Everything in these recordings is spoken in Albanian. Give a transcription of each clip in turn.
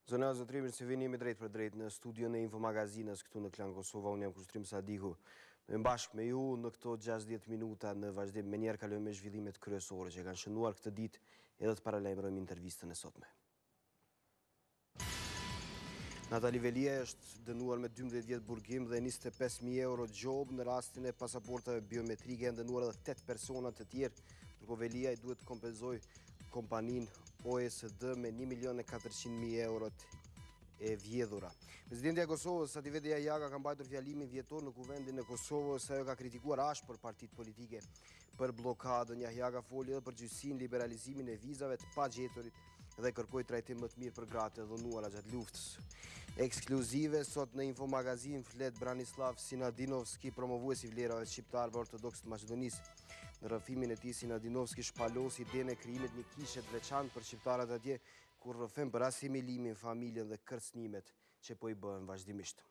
Zonja zotërinj, mirë se vini, jemi drejtpërdrejt në studion e Info Magazinës këtu në Klan Kosova. Unë jam Kushtrim Sadiku. Ne bashkë me ju në këto 60 minuta në vazhdim menjëherë kalojmë me zhvillimet kryesore që kanë shënuar këtë ditë edhe të paralajmërojmë intervistën e sotme. Natali Veliaj është dënuar me 12 vjet burgim dhe 25.000 euro gjobë në rastin e pasaportave biometrike janë dënuar edhe 8 persona të tjerë, ndërkohë Veliaj duhet të kompenzojë kompaninë OSD me 1 milion e 400.000 eurot e vjedhura. Presidentja e Kosovës, Atifete Jahjaga, ka mbajtur fjalimin vjetor në Kuvendin e Kosovës, ajo ka kritikuar ashpër partitë politike për bllokadën. Jahjaga foli edhe për gjyqësinë, liberalizimin e vizave të pagjeturit dhe kërkoi trajtim më të mirë për gratë e dhunuara gjatë luftës. Ekskluzive sot në Info Magazin flet Branislav Sinadinovski, promovues i vlerave shqiptarëve ortodoksë të Maqedonisë. Në rrëfimin e tij Sinadinovski shpalos idenë e krijimit një kishe të veçantë për shqiptarët atje, ku rrëfen për asimilimin, familjen dhe kërcënimet që po i bëhen vazhdimisht.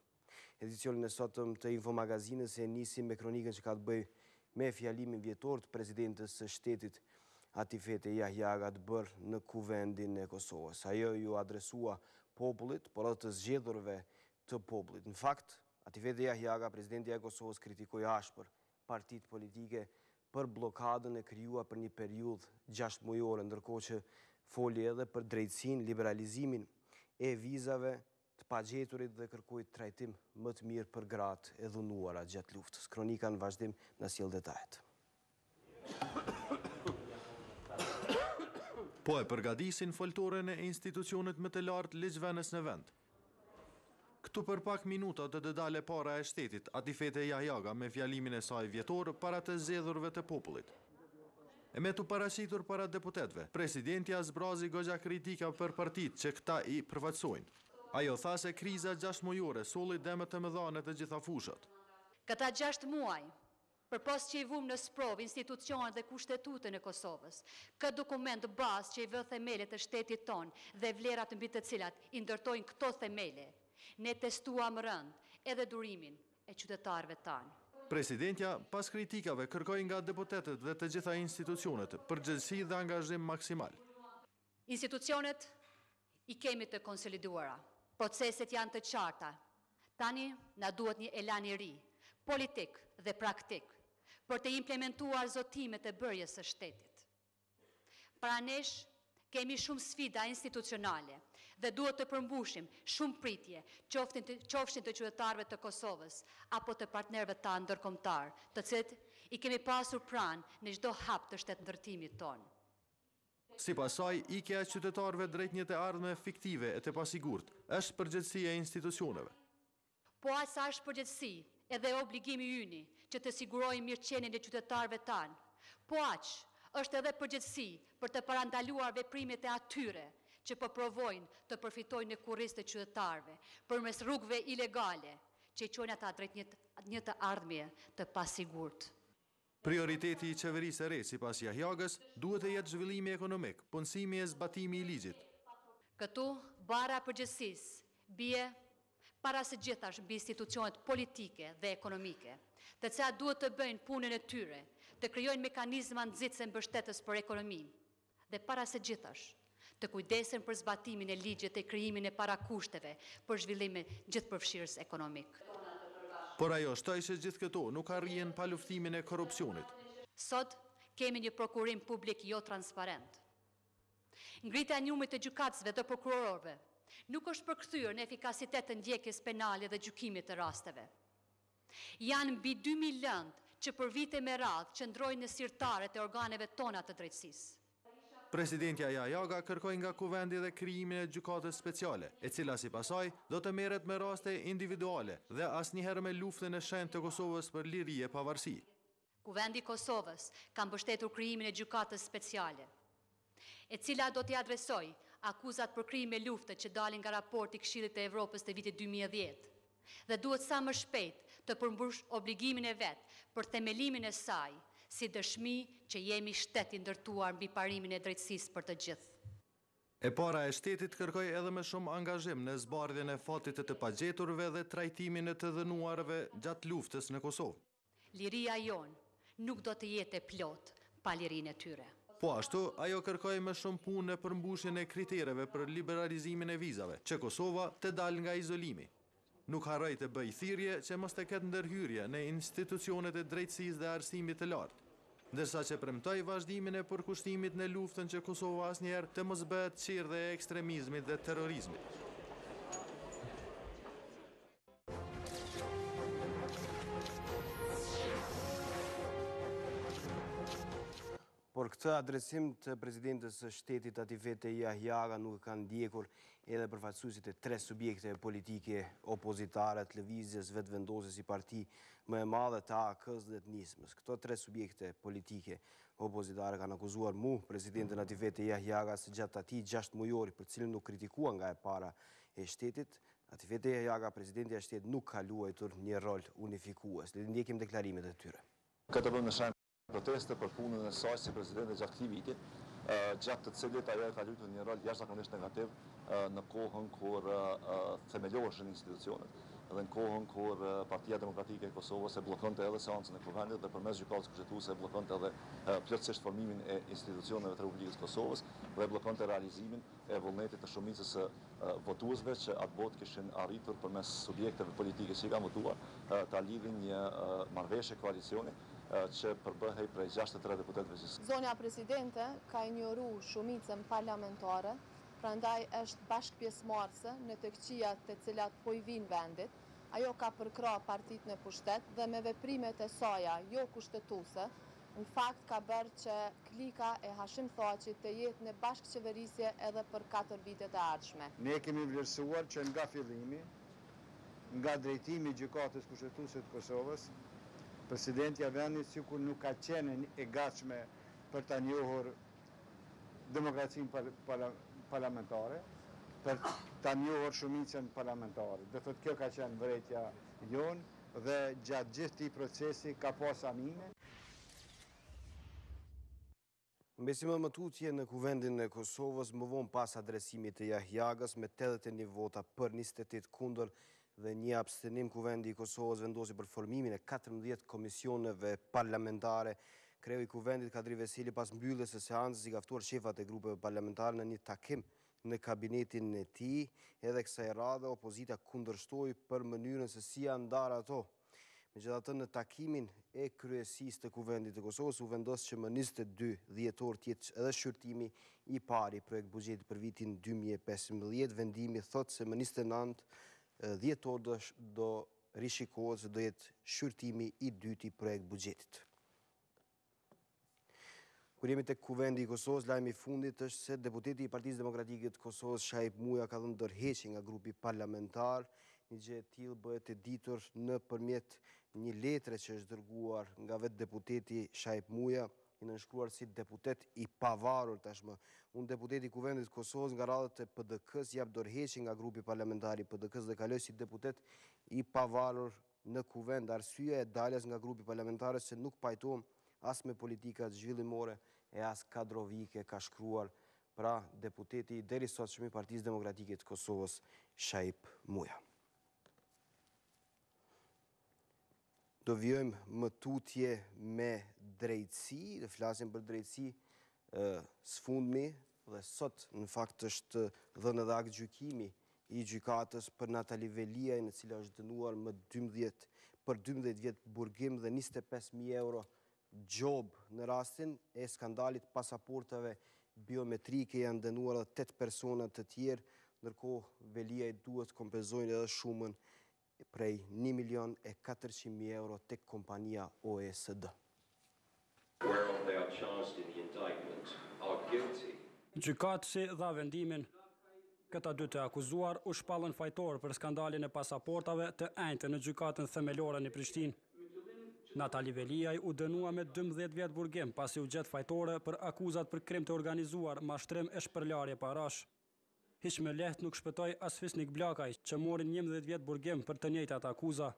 Edicionin e sotëm të Info Magazinës e nisim me kronikën që ka të bëjë me fjalimin vjetor të presidentes së shtetit Atifete Jahjaga të bërë në Kuvendin e Kosovës. Ajo iu adresua popullit, por edhe të zgjedhurve të popullit. Në fakt, Atifete Jahjaga, presidentja e Kosovës, kritikoi ashpër partitë politike për bllokadën e krijuar për një periudhë gjashtëmujore, ndërkohë që foli edhe për drejtësinë, liberalizimin e vizave, të pagjeturit dhe kërkoi trajtim më të mirë për gratë e dhunuara gjatë luftës. Kronika në vazhdim na sjell detajet. Po e përgatisin foltoren e institucionit më të lartë ligjvënës në vend. Këtu për pak minuta do të dalë e para e shtetit, Atifete Jahjaga me fjalimin e saj vjetor para të zgjedhurve të popullit. E me t'u paraqitur para deputetëve, presidentja zbrazi goxha kritika për partitë që këta i përfaqësojnë. Ajo tha se kriza gjashtëmujore solli dëme të mëdha në të gjitha fushat. Këta gjashtë muaj, përpos që i vumë në sprovë institucionet dhe Kushtetutën e Kosovës, këtë dokument bazë që i vë themelet e shtetit tonë dhe vlerat mbi të cilat i ndërtojnë këto themele, ne testuam rëndë edhe durimin e qytetarëve tanë. Presidentja, pas kritikave, kërkoi nga deputetët dhe të gjitha institucionet, përgjegjësi dhe angazhim maksimal. Institucionet i kemi të konsoliduara, proceset janë të qarta. Tani na duhet një elan i ri, politik dhe praktik, për të implementuar zotimet e bërjes së shtetit. Para nesh kemi shumë sfida institucionale dhe duhet të përmbushim shumë pritje, qofshin të qytetarëve të Kosovës apo të partnerëve tanë ndërkombëtarë, të cilët i kemi pasur pranë në çdo hap të shtetndërtimit tonë. Sipas saj, ikja e qytetarëve drejt një të ardhme fiktive e të pasigurt, është përgjegjësi e institucioneve. Po aq sa është përgjegjësi edhe obligim i yni që të sigurojmë mirëqenien e qytetarëve tanë, po aq është edhe përgjegjësi për të parandaluar veprimet e atyre që po provojnë të përfitojnë në kurriz të qytetarëve përmes rrugëve ilegale që i çojnë ata drejt një të ardhmeje të pasigurt. Prioriteti i qeverisë së re, sipas Jahjagës, duhet të jetë zhvillimi ekonomik, punësimi e zbatimi i ligjit. Këtu, barra e përgjegjësisë bie para së gjithash mbi institucionet politike dhe ekonomike, të cilat duhet të bëjnë punën e tyre, të krijojnë mekanizma nxitës e mbështetës për ekonominë, dhe para së gjithash, të kujdesen për zbatimin e ligjit e krijimin e parakushteve për zhvillim gjithëpërfshirës ekonomik. Por ajo shtoi se gjithë këto nuk arrihen pa luftimin e korrupsionit. Sot kemi një prokurim publik jo transparent. Ngritja e numrit të gjykatësve dhe prokurorëve nuk është përkthyer në efikasitet të ndjekjes penale dhe gjykimit të rasteve. Janë mbi 2000 lëndë që për vite me radhë qëndrojnë në sirtarët e organeve tona të drejtësisë. Presidentja Jahjaga kërkoi nga Kuvendi dhe krijimin e Gjykatës Speciale, e cila sipas saj, do të merret me raste individuale dhe asnjëherë me luftën e shenjtë të Kosovës për liri e pavarësi. Kuvendi i Kosovës ka mbështetur krijimin e Gjykatës Speciale, e cila do t'i adresojë akuzat për krime lufte që dalin nga raporti i Këshillit të Evropës të vitit 2010 dhe duhet sa më shpejt të përmbush obligimin e vet për themelimin e saj, si dëshmi që jemi shtet i ndërtuar mbi parimin e drejtësisë për të gjithë. E para e shtetit kërkoi edhe më shumë angazhim në zbardhjen e fatit të të pagjeturve dhe trajtimin e të dënuarve gjatë luftës në Kosovë. Liria jonë nuk do të jetë e plotë pa lirinë e tyre. Po ashtu, ajo kërkoi më shumë punë në përmbushjen e kritereve për liberalizimin e vizave, që Kosova të dalë nga izolimi. Nuk harroi të bëjë thirrje që mos të ketë ndërhyrje në institucionet e drejtësisë dhe arsimit të lartë, ndërsa që premtoi vazhdimin e përkushtimit në luftën që Kosova asnjëherë të mos bëhet çerdhe e ekstremizmit dhe terrorizmit. Por këtë adresim të presidentes së shtetit Atifete Jahjaga nuk e kanë ndjekur edhe përfaqësuesit e tre subjekteve politike opozitare të Lëvizjes Vetëvendosje si parti më e madhe të AAK-së dhe të Nismës. Këto tre subjekte politike opozitare kanë akuzuar mu presidenten Atifete Jahjaga se gjatë atij gjashtëmujori për të cilin u kritikua nga e para e shtetit, Atifete Jahjaga, presidentja e shtetit nuk ka luajtur një rol unifikues. Le të ndjekim deklarimet e tyre. Këtë e bëmë në shenjë proteste për punën e saj si presidente gjatë këtij viti, gjatë të cilit ajo e ka luajtur një rol jashtëzakonisht negativ në kohën kur themeloheshin institucionet dhe në kohën kur Partia Demokratike e Kosovës e bllokonte edhe seancën e Kuvendit dhe përmes Gjykatës Kushtetuese e bllokonte edhe plotësisht formimin e institucioneve të Republikës së Kosovës dhe bllokonte realizimin e vullnetit të shumicës së votuesve që atëbotë kishin arritur përmes subjekteve politike që i kanë votuar ta lidhin një marrëveshje koalicioni që përbëhej prej 63 deputetëve që Zonja Presidente ka injoru shumicën parlamentare, prandaj është bashkëpjesëmarrëse në të këqijat të cilat po i vijnë vendit. Ajo ka përkrah partitë në pushtet dhe me veprimet e saja jo kushtetuese, Në fakt ka bërë që klika e Hashim Thaçit të jetë në bashkëqeverisje edhe për katër vitet e ardhshme. Ne kemi vlerësuar që nga fillimi, nga drejtimi i Gjykatës Kushtetuese të Kosovës, presidentja e vendit sikur nuk ka qenë e gatshme për ta njohur demokracinë parlamentare, për ta njohur shumicën parlamentare. Do thotë kjo ka qenë vërejtja jonë dhe gjatë gjithë këtij procesi ka pas anime. Mbesim edhe më tutje në Kuvendin e Kosovës, më vonë pas adresimit të Jahjagës me 81 vota për 28 kundër dhe një abstenim Kuvendi i Kosovës vendosi për formimin e 14 komisioneve parlamentare. Kreu i Kuvendit Kadri Veseli pas mbylljes së seancës i ka ftuar shefat e grupeve parlamentare në një takim në kabinetin e tij, edhe kësaj radhe opozita kundërshtoi për mënyrën se si janë ndarë ato. Megjithatë në takimin e kryesisë të Kuvendit të Kosovës u vendos që më 22 dhjetor të jetë edhe shqyrtimi i parë i projektbuxhetit për vitin 2015. Vendimi thotë se më 29 dhjetor do, do rishikohet se do jetë shqyrtimi i dytë i projektbuxhetit. Kur jemi tek Kuvendi i Kosovës, lajmi i fundit është se deputeti i Partisë Demokratike të Kosovës, Shaip Muja, ka dhënë dorëheqje nga grupi parlamentar. Një gjë e tillë bëhet e ditur nëpërmjet një letre që është dërguar nga vetë deputeti Shaip Muja, i nënshkruar si deputet i pavarur tashmë. Unë deputeti i Kuvendit të Kosovës nga radhët e PDK-së jap dorëheqje nga grupi parlamentar i PDK-së dhe kaloj si deputet i pavarur në Kuvend. Arsyeja e daljes nga grupi parlamentar është se nuk pajtohem as me politikat zhvillimore e as kadrovike, ka shkruar pra deputeti i derisotshëm i Partisë Demokratike të Kosovës, Shaip Muja. Do vijojmë më tutje me drejtësi, dhe flasim për drejtësi së fundmi dhe sot në fakt është dhënë edhe aktgjykimi i gjykatës për Natali Veliajn, e cila është dënuar më 12 për 12 vjet burgim dhe 25.000 euro gjobë në rastin e skandalit pasaportave biometrike janë dënuar edhe 8 persona të tjerë, ndërkohë Veliaj duhet të kompenzojnë edhe shumën prej 1 milion e 400 mijë euro tek kompania OSD. Gjykatësi dha vendimin. Këta dy të akuzuar u shpallën fajtorë për skandalin e pasaportave të enjten në Gjykatën Themelore në Prishtinë. Natali Veliaj u dënua me 12 vjet burgim pasi u gjet fajtore për akuzat për krim të organizuar, mashtrim e shpërlarje parash. Hiç më lehtë nuk shpëtoi as Fisnik Blakaj, që mori 11 vjet burgim për të njëjtat akuza.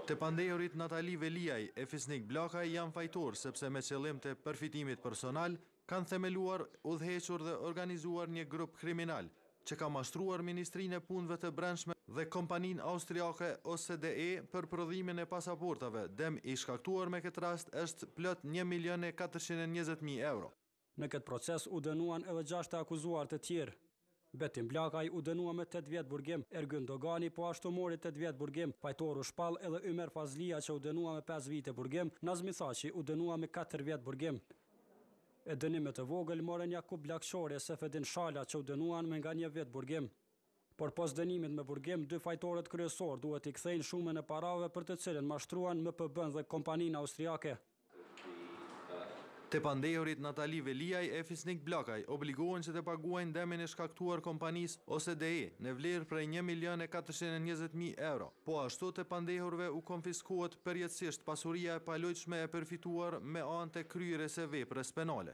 Të pandehurit Natali Veliaj e Fisnik Blakaj janë fajtorë sepse me qëllim të përfitimit personal kanë themeluar, udhëhequr dhe organizuar një grup kriminal që ka mashtruar Ministrinë e Punëve të Brendshme. dhe kompaninë austriake OSDE për prodhimin e pasaportave, dëm i shkaktuar me këtë rast është plot 1.420.000 euro. Në këtë proces u dënuan edhe 6 të akuzuar të tjerë. Betim Blakaj u dënua me 8 vjet burgim, Ergyn Dogani po ashtu mori 8 vjet burgim, fajtor u shpall edhe Ymer Fazlia që u dënua me 5 vite burgim, Nazmi Thaçi u dënua me 4 vjet burgim. E dënim më të vogël morën Jakup Blakçori e Sefedin Shala që u dënuan me nga një vit burgim. Por pos dënimit me burgim, dy fajtorët kryesor duhet t'i kthejnë shumën e parave për të cilën mashtruan MPB-n dhe kompaninë austriake. Të pandehurit Natali Veliaj e Fisnik Blakaj obligohen që të paguajnë dëmin e shkaktuar kompanisë OSDE në vlerë prej 1.420.000 euro. Po ashtu të pandehurve u konfiskohet përjetësisht pasuria e paluajtshme e përfituar me anë të kryerjes së veprës penale.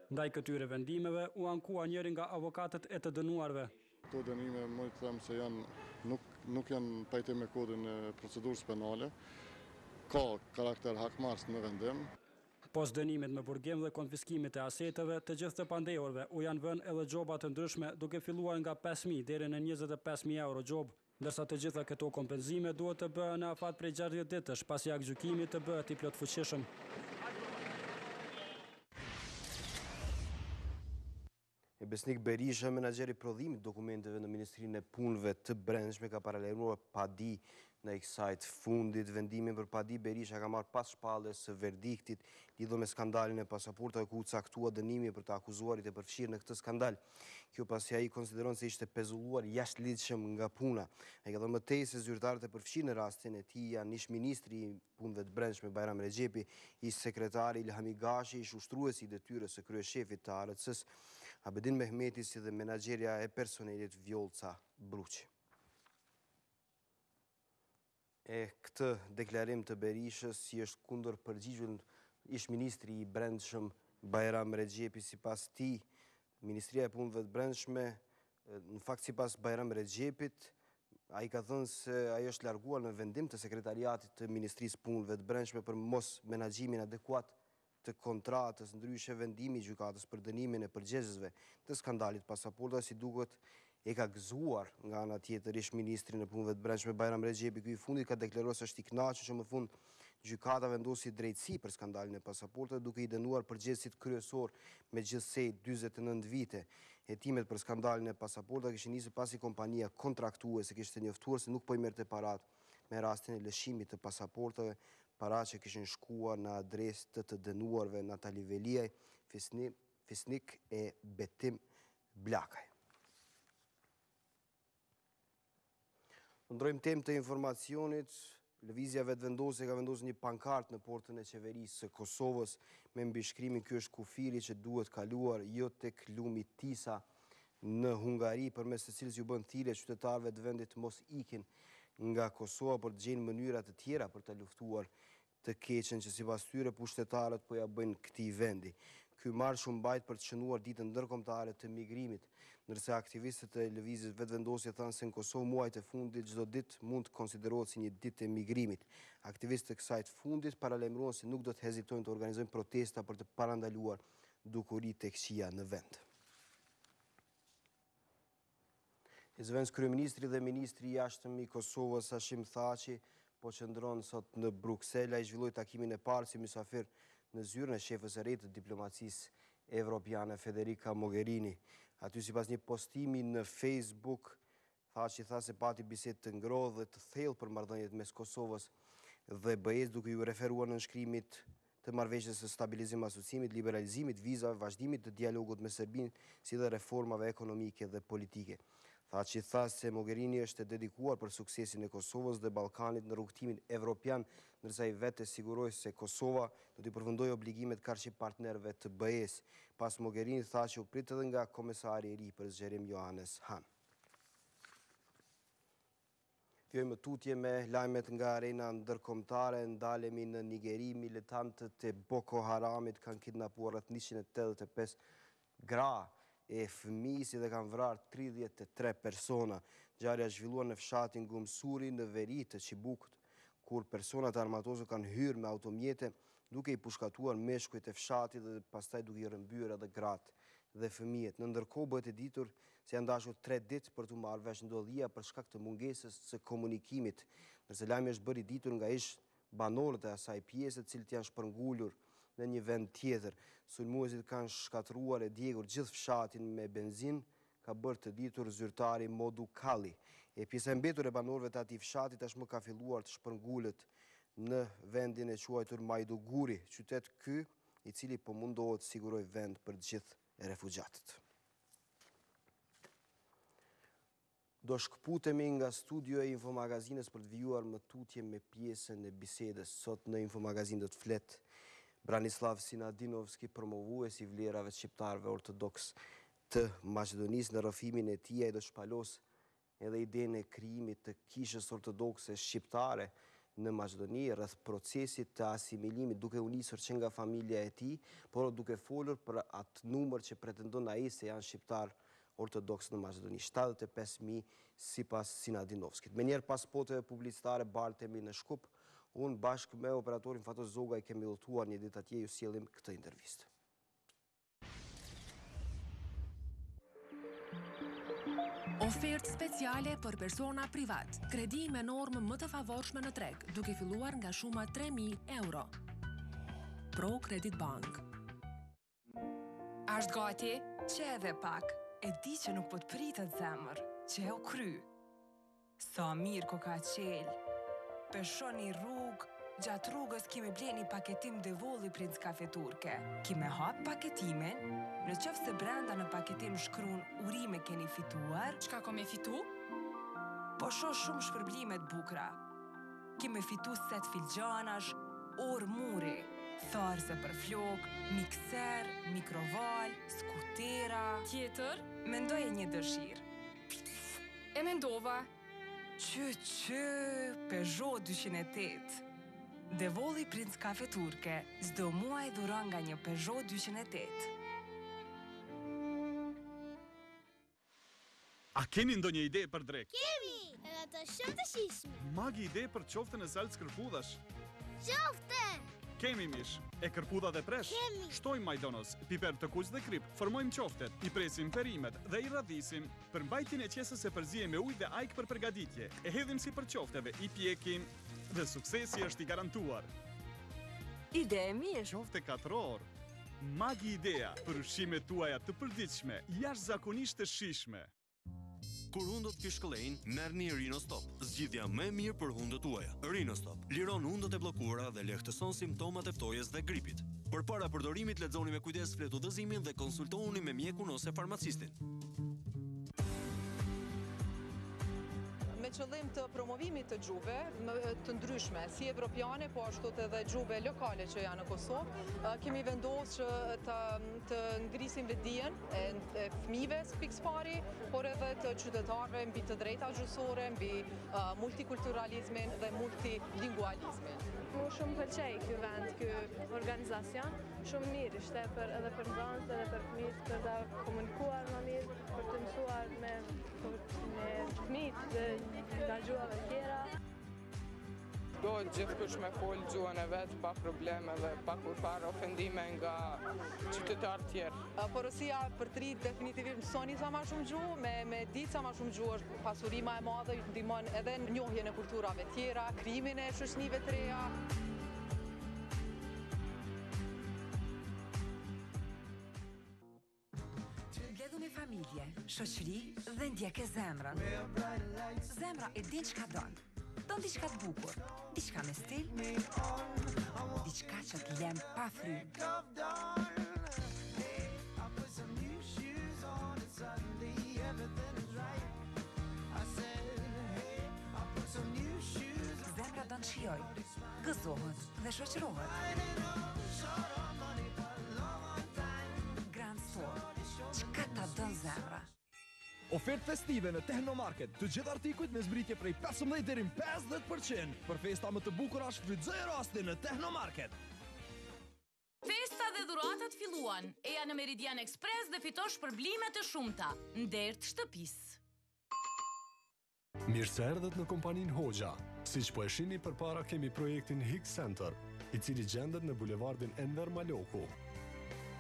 Ndaj këtyre vendimeve u ankua njëri nga avokatët e të dënuarve. Këto dënime mund të them se janë nuk nuk janë pajtim me kodin e procedurës penale. Ka karakter hakmarrës në vendim. Pos dënimit me burgim dhe konfiskimit të aseteve, të gjithë të pandehurve u janë vënë edhe gjoba të ndryshme, duke filluar nga 5.000 deri në 25.000 euro gjobë. Ndërsa të gjitha këto kompenzime duhet të bëhen në afat prej 60 ditësh, pasi aktgjykimi të bëhet i plotfuqishëm. E Besnik Berisha, menaxher i prodhimit të dokumenteve në Ministrinë e Punëve të Brendshme, ka paralajmëruar padi ndaj kësaj të fundit. Vendimin për padi Berisha ka marrë pas shpalljes së verdiktit lidhur me skandalin e pasaportave ku u caktua dënimi për të akuzuarit e përfshirë në këtë skandal. Kjo pasi ai konsideron se ishte pezulluar jashtëligjshëm nga puna. Ai ka thënë më tej se zyrtarët e përfshirë në rastin e tij janë ish ministri i Punëve të Brendshme Bajram Rexhepi, ish sekretari Ilhami Gashi, ish ushtruesi i detyrës së kryeshefit të ARC-së, Abedin Mehmeti si dhe menaxherja e personelit Vjollca Bruçi. E këtë deklarim të Berishës i është kundërpërgjigjur ish ministri i Brendshëm Bajram Rexhepi sipas tij, Ministria e Punëve të Brendshme, në fakt sipas Bajram Rexhepit, ai ka thënë se ai është larguar në vendim të sekretariatit të Ministrisë Punëve të Brendshme për mos menaxhimin adekuat të kontratës, ndryshe vendimi i gjykatës për dënimin e përgjegjësve të skandalit pasaporta, si duket e ka gëzuar nga ana tjetër ish ministrin e Punëve të Brendshme Bajram Rexhepi. Ky i fundit ka deklaruar se është i kënaqur që më fund gjykata vendosi drejtësi për skandalin e pasaportave duke i dënuar përgjegjësit kryesor me gjithsej 49 vite. Hetimet për skandalin e pasaportave kishin nisur pasi kompania kontraktuese kishte njoftuar se nuk po i merrte paratë me rastin e lëshimit të pasaportave, para që kishin shkuar në adresë të të dënuarve Natali Veliaj, Fisnik e Betim Blakaj. Ndërrojmë temë të informacionit, Lëvizja Vetëvendosje ka vendosur një pankartë në portën e qeverisë së Kosovës me mbishkrimin ky është kufiri që duhet kaluar jo tek lumi Tisa në Hungari përmes të cilës ju bën thirrje qytetarëve të vendit të mos ikin nga Kosova por të gjejnë mënyra të tjera për të luftuar të keqen që sipas tyre pushtetarët po ia bëjnë këtij vendi. Ky marsh u mbajt për të shënuar ditën ndërkombëtare të migrimit, ndërsa aktivistët e Lëvizjes Vetëvendosje thanë se në Kosovë muajt e fundit çdo ditë mund të konsiderohet si një ditë e migrimit. Aktivistët e kësaj të fundit paralajmëruan se nuk do të hezitojnë të organizojnë protesta për të parandaluar dukuritë e këqija në vend. Zëvendëskryeministri dhe ministri i jashtëm i Kosovës, Hashim Thaçi, po qëndron sot në Bruksel. Ai zhvilloi takimin e parë si mysafir në zyrën e shefës së re të diplomacisë evropiane, Federica Mogherini. Aty sipas një postimi në Facebook, Thaçi tha se pati bisedë të ngrohtë dhe të thellë për marrëdhëniet mes Kosovës dhe BE-së, duke iu referuar nënshkrimit të marrëveshjes së stabilizim asociimit, liberalizimit vizave, vazhdimit të dialogut me Serbinë, si dhe reformave ekonomike dhe politike. Thaçi tha se Mogherini është e dedikuar për suksesin e Kosovës dhe Ballkanit në rrugëtimin evropian, ndërsa ai vetë e siguroi se Kosova do t'i përfundojë obligimet karshi partnerëve të BE-së. Pas Mogherinit, Thaçi u prit edhe nga komesari i ri për zgjerim Johannes Hahn. Vijojmë tutje me lajmet nga arena ndërkombëtare, ndalemi në Nigeri, militantët e Boko Haramit kanë kidnapuar rreth 185 gra e fëmijë si dhe kanë vrarë 33 persona. Ngjarja është zhvilluar në fshatin Gumsuri në veri të Çibukut, kur personat e armatosur kanë hyrë me automjete duke i pushkatuar meshkujt e fshatit dhe pastaj duke i rrëmbyer edhe gratë. dhe fëmijët. Në ndërkohë bëhet e ditur se janë dashur 3 ditë për t'u marrë vesh ndodhia për shkak të mungesës së komunikimit, ndërsa lajmi është bërë i ditur nga ish banorët e asaj pjese, të cilët janë shpërngulur në një vend tjetër. Sulmuesit kanë shkatërruar e djegur gjithë fshatin me benzinë, ka bërë të ditur zyrtari Modu Kalli. E pjesa e mbetur e banorëve të atij fshati tashmë ka filluar të shpërngulet në vendin e quajtur Maiduguri, qytet ky i cili po mundohet të sigurojë vend për të gjithë refugjatët. Do shkëputemi nga studio e Infomagazinës për të vijuar më tutje me pjesën e bisedës. Sot në Infomagazinë do të flet Branislav Sinadinovski, promovues i vlerave të shqiptarëve ortodoksë të Maqedonisë. Në rrëfimin e tij ai do të shpalosë edhe idenë e krijimit të Kishës Ortodokse Shqiptare në Maqedoni, rreth procesit të asimilimit, duke u nisur që nga familja e tij, por duke folur për atë numër që pretendon ai se janë shqiptarë ortodoksë në Maqedoni, 75.000 sipas Sinadinovskit. Menjëherë pas spoteve publicitare bartemi në Shkup, unë bashkë me operatorin Fatos Zogaj kemi udhëtuar një ditë atje, ju sjellim këtë intervistë. Ofertë speciale për persona privat. Kredi me normë më të favorshme në treg, duke filluar nga shuma 3000 euro. Pro Credit Bank. A është gati? Qe edhe pak. E di që nuk po të pritet zemër, qe u kry. Sa mirë koka qel. Pe shoh ni rrugë, gjatë rrugës ki me ble ni paketim Devolli Prince Kafe Turke. Ki me hap paketimin, në qoftë se brenda në paketim shkrun urime keni fituar. Çka kom me fitu? Po shoh shumë shpërblime të bukra. Ki me fitu set filxhanash, orë muri, tharëse për flokë, mikser, mikrovalë, skutera. Tjetër? Mendoje një dëshirë. E mendova. Qy qy, Peugeot 208. Devolli Prince Kafe Turke, çdo muaj dhuron nga një Peugeot 208. A keni ndonjë ide për drekë? Kemi! Edhe të shumë të shijshme. Magi ide për qoften e salcë kërpudhash. Qofte! Kemi mish, e kërpudha dhe presh. Kemi! Shtojmë majdanoz, piper të kuq dhe kripë, formojmë qoftet, i presim perimet dhe i radhisim. Përmbajtjen e qeses e përziejmë me ujë dhe ajkë për përgatitje, e hedhim sipër qofteve, i pjekim dhe suksesi është i garantuar. Ide e mirë! Qofte katror! Magi Idea për ushqimet tuaja të përditshme, jashtëzakonisht të shijshme. Kur hundët fishkëllejnë, merrni Rinostop, zgjidhja më e mirë për hundët tuaja. Rinostop liron hundët e bllokuara dhe lehtëson simptomat e ftohjes dhe gripit. Përpara përdorimit lexoni me kujdes fletudhëzimin dhe konsultohuni me mjekun ose farmacistin. Me qëllim të promovimit të gjuhëve të ndryshme, si evropiane, po ashtu edhe gjuhëve lokale që janë në Kosovë, kemi vendosë që të, të ngrisim vetëdijen e fëmijëve pikësëpari, por edhe të qytetarëve mbi të drejta gjuhësore, mbi multikulturalizmin dhe multilingualizmin. Mu shumë pëlqej ky vend, ky organizacion, shumë mirë ishte për edhe për nxënës edhe për fëmijët për të komunikuar më mirë, për të mësuar me me fëmijët dhe nga gjuhëve tjera. Duhet gjithkush me fol gjuhën e vet pa probleme dhe pa kurrfarë ofendime nga qytetarë tjerë. Porosia për të rinjtë definitivisht mësoni sa ma shumë gjuhë, me, me ditë sa ma shumë gjuhë është pasuri ma e madhe, ju ndihmon edhe në njohjen e kulturave tjera, krijimin e shoqnive të reja. Mbledhu me familje, shoqëri dhe ndjeke zemrën. Zemra e din çka don. Don diçka të bukur, diçka me stil, diçka që të lën pa frymë. Zemra don të shijojë, gëzohet dhe shoqërohet. Grand Store, çka ta don zemra? Ofertë festive në Tehnomarket, të gjithë artikujt me zbritje prej 15 deri në 50%. Për festa më të bukura shfrytëzoje rastin në Tehnomarket. Festa dhe dhuratat filluan. Eja në Meridian Express dhe fito shpërblime të shumta. Në derë të shtëpisë. Mirë se erdhët në kompaninë Hoxha. Siç po e shihni përpara kemi projektin Hig Center, i cili gjendet në bulevardin Enver Maloku.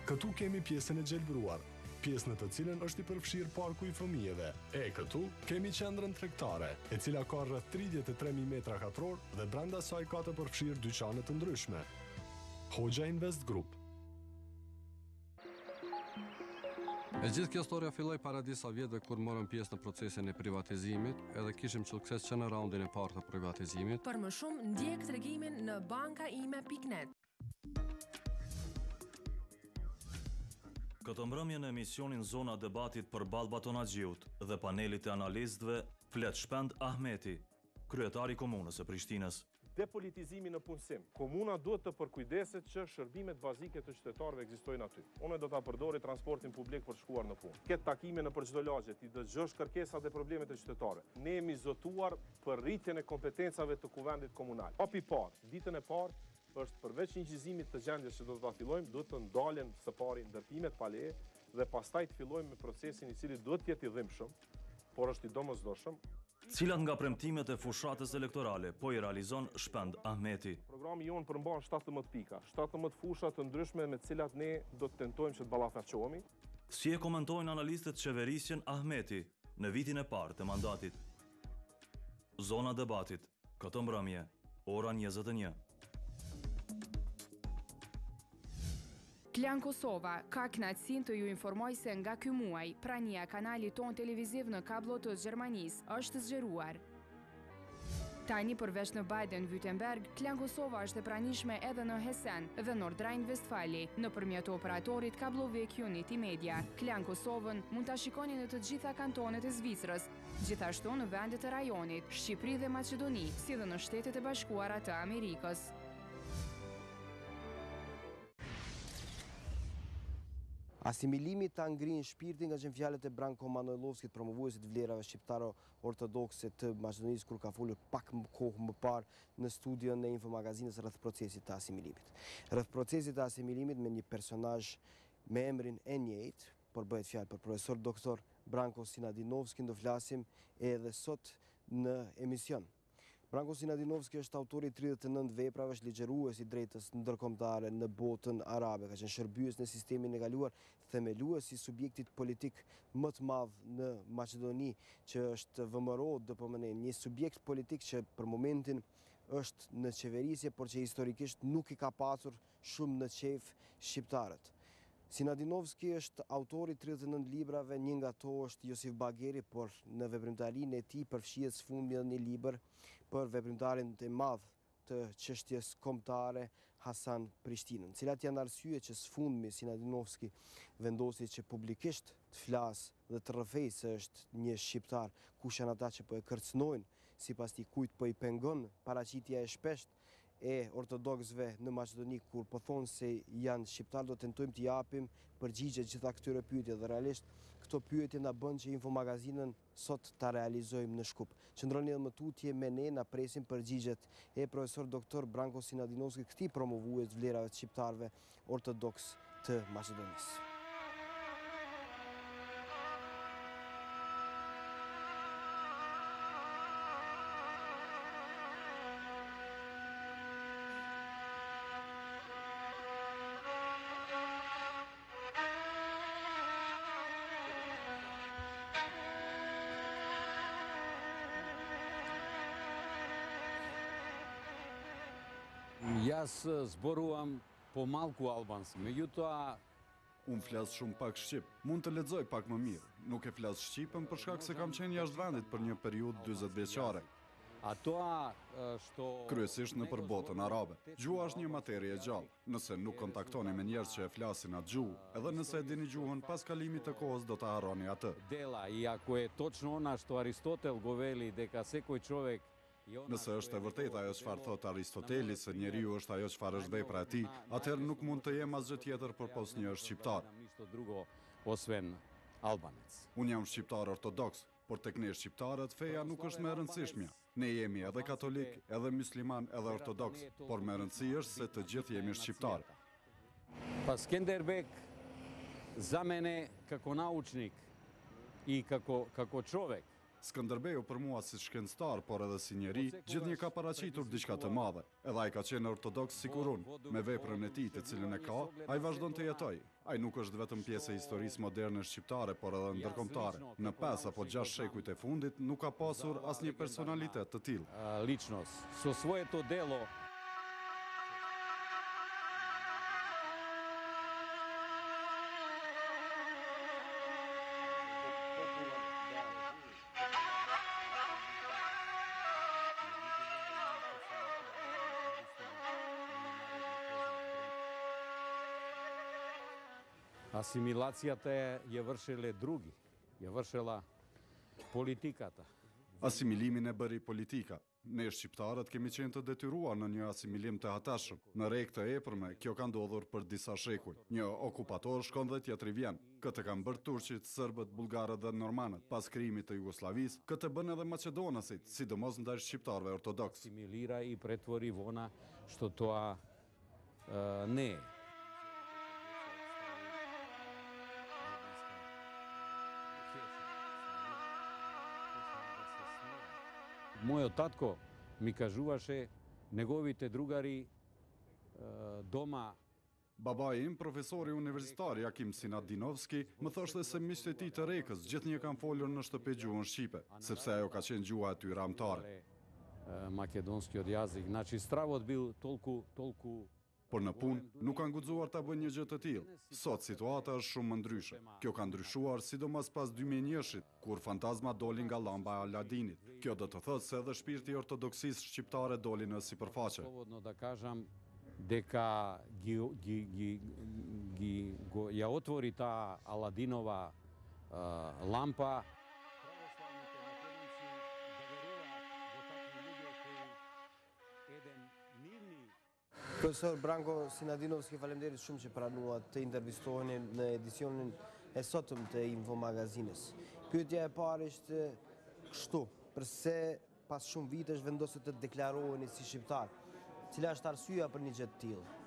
Këtu kemi pjesën e gjelbëruar. pjesë në të cilën është i përfshirë parku i fëmijëve. E këtu kemi qendrën tregtare, e cila ka rreth 33.000 metra katror dhe brenda saj ka të përfshirë dyqane të ndryshme. Hoxha Invest Group. E gjithë kjo storia filloi para disa vjetëve kur morëm pjesë në procesin e privatizimit, edhe kishim sukses që në raundin e parë të privatizimit. Për më shumë, ndjek tregimin në bankaime.net. Këtë mbrëmje në emisionin Zona e Debatit përballë Baton Haxhiut dhe panelit të analistëve flet Shpend Ahmeti, kryetar i Komunës së Prishtinës. Depolitizimi në punësim. Komuna duhet të përkujdeset që shërbimet bazike të qytetarëve ekzistojnë aty. Unë do ta përdori transportin publik për të shkuar në punë. Ketë takime nëpër çdo lagje, t'i dëgjosh kërkesat dhe problemet e qytetarëve. Ne jemi zotuar për rritjen e kompetencave të Kuvendit Komunal. Hapi i parë, ditën e parë, është përveç incizimit të gjendjes që do ta fillojmë, duhet të ndalen së pari ndërtimet pa leje dhe pastaj të fillojmë me procesin i cili duhet të jetë i dhimbshëm, por është i domosdoshëm. Cilat nga premtimet e fushatës elektorale po i realizon Shpend Ahmeti? Programi jonë përmban 17 pika, 17 fusha të ndryshme me të cilat ne do të tentojmë që të ballafaqohemi. Si e komentojnë analistët qeverisjen Ahmeti në vitin e parë të mandatit? Zona debatit, këtë mbrëmje, ora 21. Klan Kosova ka kënaqësinë të ju informojë se nga ky muaj, prania e kanalit tonë televiziv në kabllo të Gjermanisë është zgjeruar. Tani përveç në Baden-Württemberg, Klan Kosova është e pranishme edhe në Hessen dhe Nordrhein-Westfali, nëpërmjet operatorit kabllovik Unity Media. Klan Kosovën mund ta shikoni në të gjitha kantonet e Zvicrës, gjithashtu në vendet e rajonit, Shqipëri dhe Maqedoni, si dhe në Shtetet e Bashkuara të Amerikës. Asimilimi ta ngrin shpirtin kanë qenë fjalët e Branko Manojlovskit, promovuesit të vlerave shqiptaro-ortodokse të Maqedonisë kur ka folur pak kohë më parë në studion e Info Magazinës rreth procesit të asimilimit. Rreth procesit të asimilimit me një personazh me emrin e njëjtë, por bëhet fjalë për profesor doktor Branko Sinadinovskin do flasim edhe sot në emision. Branko Sinadinovski është autori i 39 veprave, është ligjërues i drejtës ndërkombëtare në botën arabe, ka qenë shërbyes në sistemin e kaluar, themelues i subjektit politik më të madh në Maqedoni, që është VMRO DPMNE, një subjekt politik që për momentin është në qeverisje, por që historikisht nuk i ka pasur shumë në qejf shqiptarët. Sinadinovski është autor i 39 librave, një nga to është Josif Bageri, por në veprimtarinë e tij përfshihet së fundmi edhe një libër për veprimtarin e madh të çështjes kombëtare Hasan Prishtinën. Cilat janë arsyet që së fundmi Sinadinovski vendosi që publikisht të flasë dhe të rrëfejë se është një shqiptar, kush janë ata që po e kërcënojnë, sipas tij kujt po i pengon paraqitja e shpeshtë e ortodoksëve në Maqedoni kur po thonë se janë shqiptarë do tentojmë t'i japim përgjigje gjitha këtyre pyetje dhe realisht këto pyetje na bën që Info Magazinën sot ta realizojmë në Shkup. Qëndroni edhe më tutje me ne, na presim përgjigjet e profesor doktor Branko Sinadinovskit, këtij promovues të vlerave të shqiptarëve ortodoksë të Maqedonisë. Јас зборувам помалку албански, меѓутоа Unë flas shumë pak shqip. Mund të lexoj pak më mirë. Nuk e flas shqipen për shkak se kam qenë jashtë vendit për një periudhë 40 vjeçare. A тоа што Kryesisht nëpër botën arabe. Gjuha është një materie e gjallë. Nëse nuk kontaktoni me njerëz që e flasin atë gjuhë, edhe nëse e dini gjuhën, pas kalimit të kohës do ta harroni atë. Dela, i ako je točno ona što Aristotel go veli deka sekoj čovek Nëse është e vërtetë ajo çfarë thotë Aristoteli se njeriu është ajo çfarë është vepra e tij, atëherë nuk mund të jem asgjë tjetër përpos një shqiptar. Ništa drugo osven Albanec. Unë jam shqiptar ortodoks, por tek ne shqiptarët feja nuk është më e rëndësishmja. Ne jemi edhe katolik, edhe musliman, edhe ortodoks, por më e rëndësi është se të gjithë jemi shqiptarë. Pa Skenderbeg za mene kako naučnik i kako, kako čovek Skënderbeu për mua si shkencëtar, por edhe si njeri, gjithnjë ka paraqitur diçka të madhe. Edhe ai ka qenë ortodoks sikur unë. Me veprën e tij, të cilën e ka, ai vazhdon të jetojë. Ai nuk është vetëm pjesë e historisë moderne shqiptare, por edhe ndërkombëtare. Në pesë apo gjashtë shekujt e fundit nuk ka pasur asnjë personalitet të tillë. Ličnost. Со своето дело Асимилацијата ја вршеле други, ја вршела политиката. Asimilimin e bëri politika. Ne shqiptarët kemi qenë të detyruar në një asimilim të hatashëm. Në Rekë të Epërme, kjo ka ndodhur për disa shekuj. Një okupator shkon dhe tjetri vjen. Këtë kanë bërë turqit, serbët, bullgarët dhe normanët. Pas krijimit të Jugosllavisë, këtë bënë edhe maqedonasit, sidomos ndaj shqiptarëve ortodoksë. Asimilira i pretvori во она што тоа не е. Мојот татко ми кажуваше неговите другари дома Babai im, profesori universitar Jakim Sinadinovski, më thoshte se miqtë e tij të Rekës gjithnjë kanë folur në shtëpi gjuhën shqipe, sepse ajo ka qenë gjuha e tyre amtare. Македонскиот јазик. Значи стравот бил толку толку Por në punë nuk kanë guxuar ta bëjnë një gjë të tillë. Sot situata është shumë më ndryshe. Kjo ka ndryshuar sidomos pas 2001-shit, kur fantazma doli nga llamba e Aladinit. Kjo do të thotë se edhe shpirti i ortodoksisë shqiptare doli në sipërfaqe. Slobodno da kažam дека ги, ги, ги, ги го, ја отвори таа Аладинова лампа. Profesor Branko Sinadinovski, faleminderit shumë që pranuat të intervistoheni në edicionin e sotëm të Info Magazinës. Pyetja e parë ishte kështu, përse pas shumë vitesh vendosët të deklaroheni si shqiptar? Cila është arsyeja për një gjë të tillë?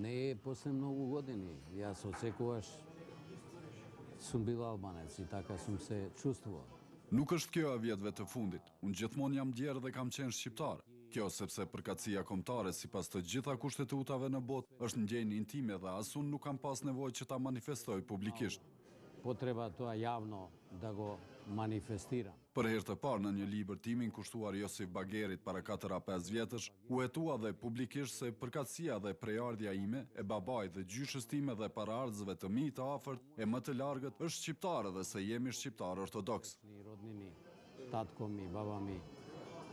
Не е после многу години. Јас одсекогаш сум бил албанец и така сум се чувствувал. Nuk është kjo e vjetëve të fundit. Unë gjithmonë jam ndjerë dhe kam qenë shqiptar. Kjo sepse përkatësia kombëtare sipas të gjitha kushtetutave në botë është ndjenjë intime dhe as unë nuk kam pas nevojë që ta manifestoj publikisht. Потреба тоа јавно да го манифестирам. Për herë të parë në një libër timin kushtuar Josif Bagerit para 4 a 5 vjetësh, u hetua dhe publikisht se përkatësia dhe prejardhja ime, e babait dhe gjyshës time dhe paraardhësve të mi të afërt e më të largët është shqiptare dhe se jemi shqiptarë ortodoks. Rodnini, tatko mi, baba mi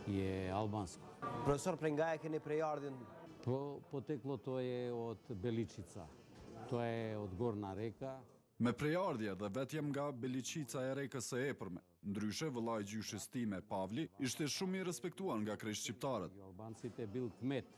je albansko. Profesor, prej nga e keni prejardhjen? Po, poteklото е од Беличица. Тоа е од Горна река. Me prejardhje dhe vetë jam nga Beliçica e Rekës së Epërme. Ndryshe, vëllai i gjyshës time, Pavli, ishte shumë i respektuar nga krejt shqiptarët. Албанците бил кмет,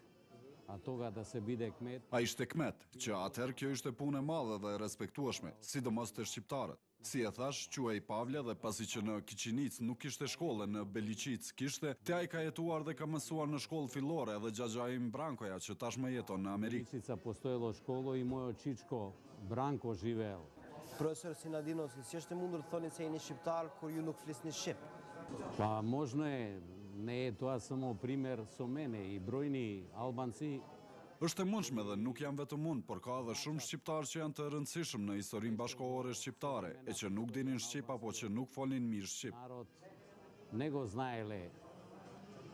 а тога да се биде кмет, Ai ishte kmet, që atëherë kjo ishte punë e madhe dhe e respektueshme, sidomos te shqiptarët. Si e thash, quhej Pavle dhe pasi që në Kiçinicë nuk kishte shkollë, në Beliçicë kishte, te ai ka jetuar dhe ka mësuar në shkollë fillore edhe xhaxhai im Brankoja që tashmë jeton në Amerikë. Beličica постоело школо и мојот чичко Бранко живеел. Profesor Sinadinovski, si është e mundur të thoni se jeni shqiptar kur ju nuk flisni shqip? Па можно е, не е тоа само пример со мене и бројни албанци Është e mundshme dhe nuk jam vetëm unë, por ka edhe shumë shqiptarë që janë të rëndësishëm në historinë bashkohore shqiptare, e që nuk dinin shqip apo që nuk folnin mirë shqip. Narod ne го знаеле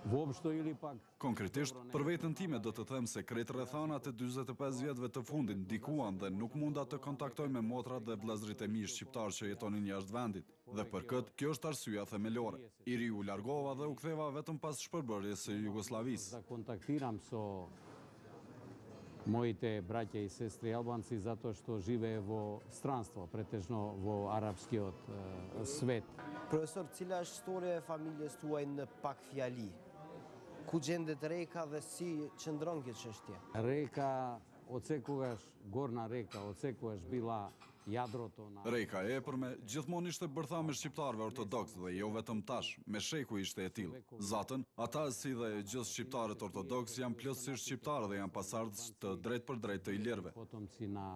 воопшто или пак Konkretisht, për veten time do të them se krejt rrethanat e 45 vjetëve të fundit ndikuan dhe nuk munda të kontaktoj me motrat dhe vëllezërit e mi shqiptarë që jetonin jashtë vendit. Dhe për këtë, kjo është arsyeja themelore. I ri u largova dhe u ktheva vetëm pas shpërbërjes së Jugosllavisë. Da kontaktiram со моите браќа и сестри албанци затоа што живее во странство, претежно во арапскиот свет. Profesor, cila është historia e familjes tuaj në pak fjali? Ku gjendet Reka dhe si qëndron kjo çështje? Река одсекогаш, Горна река одсекогаш била јадрото на Reka e Epërme gjithmonë ishte bërthamë e shqiptarëve ortodoks dhe jo vetëm tash, me shekuj ishte e tillë. Zatën, ata si dhe gjithë shqiptarët ortodoks janë plotësisht shqiptarë dhe janë pasardhës të drejt për drejt të ilirëve. Potomci na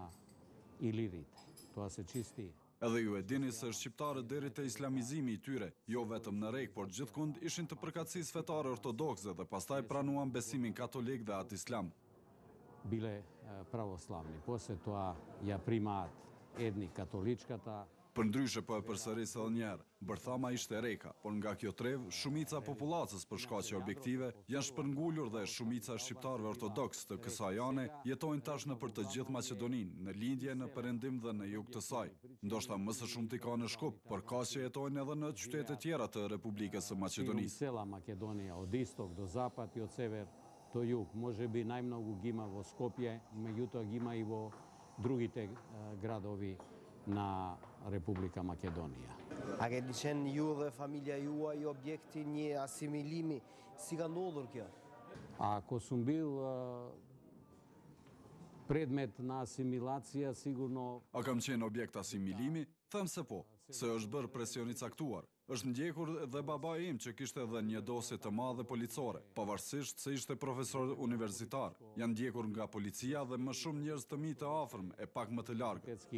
Ilirite. Тоа се чисти. Edhe ju e dini se shqiptarët deri te islamizimi i tyre, jo vetëm në Rekë, por gjithkund ishin të përkatësisë fetare ortodokse dhe pastaj pranuan besimin katolik dhe atë islam. Биле православни. После тоа ја примаат едни католичката, Përndryshe po e përsëris edhe një herë, bërthama ishte Reka, por nga kjo trevë, shumica e popullatës për shkaqe objektive janë shpërngulur dhe shumica e shqiptarëve ortodoksë të kësaj ane jetojnë tash nëpër të gjithë Maqedoninë, në lindje, në perëndim dhe në jug të saj. Ndoshta më së shumti ka në Shkup, por ka që jetojnë edhe në qytete tjera të Republikës së Maqedonisë. Cela Makedonija, od istok do zapad i od sever do jug. Можеби најмногу ги има во Скопје, меѓутоа ги има и во другите градови на Република Македонија. A keni qenë ju dhe familja juaj objekt i një asimilimi? Si ka ndodhur kjo? Ако сум бил предмет на асимилација, сигурно... A kam qenë objekt asimilimi? Them se po, se është bërë presion i caktuar. Është ndjekur dhe babai im që kishte edhe një dosje të madhe policore, pavarësisht se ishte profesor universitar. Janë ndjekur nga policia dhe më shumë njerëz të mi të afërm e pak më të largët.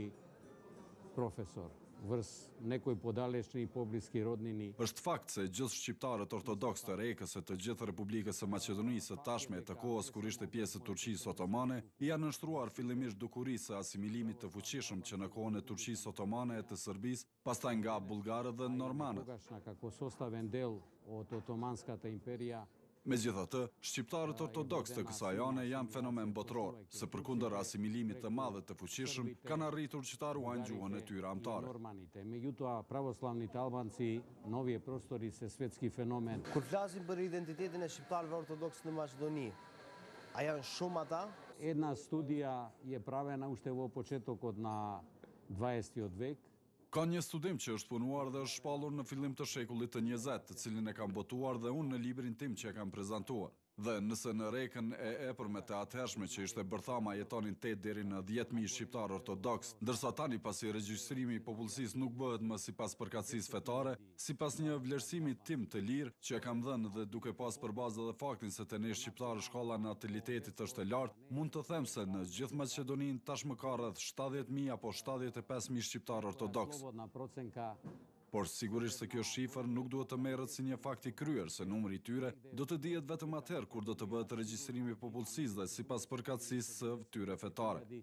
Profesor, vrs некои подалечни и поблиски роднини. Është fakt se gjithë shqiptarët ortodoksë të Rekës e të gjithë Republikës së Maqedonisë së tashme e të kohës kur ishte pjesë e Turqisë Otomane, i janë nënshtruar fillimisht dukurisë së asimilimit të fuqishëm që në kohën e Turqisë Otomane e të Serbisë, pastaj nga bullgarët dhe normanët. Тогашна како составен дел од Отоманската империја, Megjithatë, shqiptarët ortodoksë të kësaj ane janë fenomen botëror, se përkundër asimilimit të madh e të fuqishëm, kanë arritur që ta ruajnë gjuhën e tyre amtare. Normaните. Меѓутоа, православните албанци на овие простори се светски феномен. Kur flasim për identitetin e shqiptarëve ortodoksë në Maqedoni, a janë shumë ata? Една студија е правена уште во почетокот на 20 век. Ka një studim që është punuar dhe është shpallur në fillim të shekullit të 20, të cilin e kam botuar dhe unë në librin tim që e kam prezantuar. Dhe nëse në Rekën e epërme të atëhershme që ishte bërthama jetonin 8 deri në 10.000 shqiptarë ortodoks, ndërsa tani pasi regjistrimi i popullsisë nuk bëhet më sipas përkatësisë fetare, sipas një vlerësimi tim të lirë që e kam dhënë dhe duke pas për bazë edhe faktin se te ne shqiptarë shkalla e natalitetit është e lartë, mund të them se në gjithë Maqedoninë tashmë ka rreth 70.000 apo 75.000 shqiptarë ortodoks. Slobodna procenka Por sigurisht se kjo shifër nuk duhet të merret si një fakt i kryer, se numri i tyre do të dihet vetëm atëherë kur do të bëhet regjistrimi i popullsisë dhe sipas përkatësisë së tyre fetare.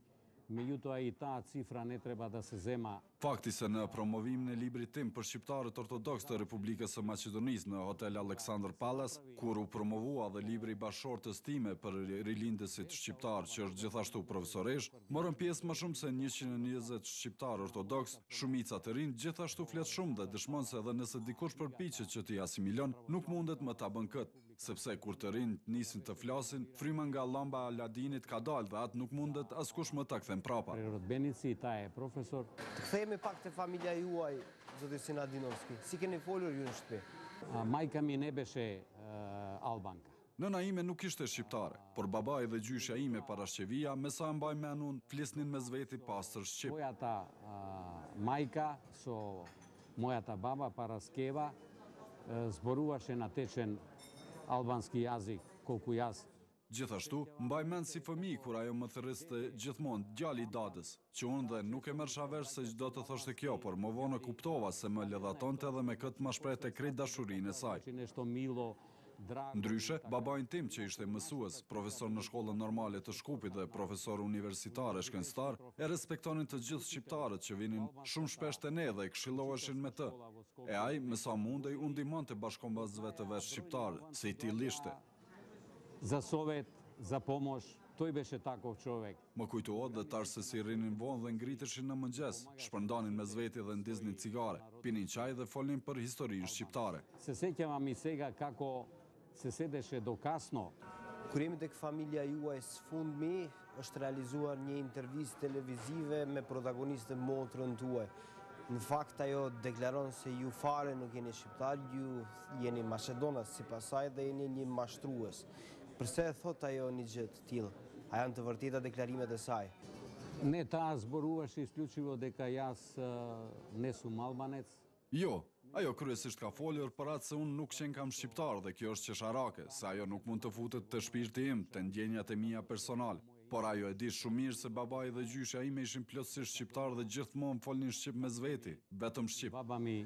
Меѓутоа и таа цифра не треба да се зема. Fakti se në promovimin e librit tim për shqiptarët ortodoksë të Republikës së Maqedonisë në Hotel Alexander Palace, kur u promovua dhe libri i bashkëshortes time për rilindësit shqiptar, që është gjithashtu profesoresh, morën pjesë më shumë se 120 shqiptarë ortodoksë, shumica të rinj, gjithashtu flet shumë dhe dëshmon se edhe nëse dikush përpiqet që t'i asimilon, nuk mundet më ta bën këtë, sepse kur të rinjt nisin të flasin, fryma nga llamba e Aladinit ka dalë dhe atë nuk mundet askush më ta kthen prapa. Prirodbenici, ta e profesor. Të kthehemi pak te familja juaj, zoti Sinadinovski. Si keni folur ju në shtëpi? Majka mi ne beshe albanka. Nëna ime nuk ishte shqiptare, por babai dhe gjyshja ime Parashqevia, me sa e mbaj mend unë, flisnin mes veti pastër shqip. Mojata majka so mojata baba Paraskeva zboruvаше na tečen albanski jazik, koliko jaz. Gjithashtu, mbaj mend si fëmijë kur ajo më thërriste gjithmonë djali i dadës, që unë dhe nuk e merrsha vesh se ç'do të thoshte kjo, por më vonë e kuptova se më ledhatonte dhe me këtë ma shprehte krejt dashurinë e saj. Ndryshe, babain tim që ishte mësues, profesor në shkollën normale të Shkupit dhe profesor universitar e shkencëtar, e respektonin të gjithë shqiptarët që vinin shumë shpesh te ne dhe këshilloheshin me të. E ai, me sa mundej, u ndihmonte bashkombasve të vet shqiptarë, se i tillë ishte. Za sovet, za pomosh, toj beshe takov čovek. Më kujtohet dhe tash se si rrinin vonë dhe ngriteshin në mëngjes, shpërndanin mes veti dhe ndiznin cigare, pinin çaj dhe folnin për historinë shqiptare. Se sećavam i sega kako se sedeshe do kasno. Kur jemi tek familja juaj së fundmi, është realizuar një intervistë televizive me protagonistën motrën tuaj. Në fakt ajo deklaron se ju fare nuk jeni shqiptar, ju jeni maqedonas sipas saj dhe jeni një mashtrues. Përse e thot ajo një gjë të tillë? A janë të vërteta deklarimet e saj? Ne ta zboruash isključivo deka jas ne sum albanec. Jo, ajo kryesisht ka folur për atë se unë nuk qenkam shqiptar dhe kjo është qesharake, se ajo nuk mund të futet te shpirti im, te ndjenjat e mia personale. Por ajo e di shumë mirë se babai dhe gjyshja ime ishin plotësisht shqiptar dhe gjithmonë folnin shqip mes veti, vetëm shqip. Baba mi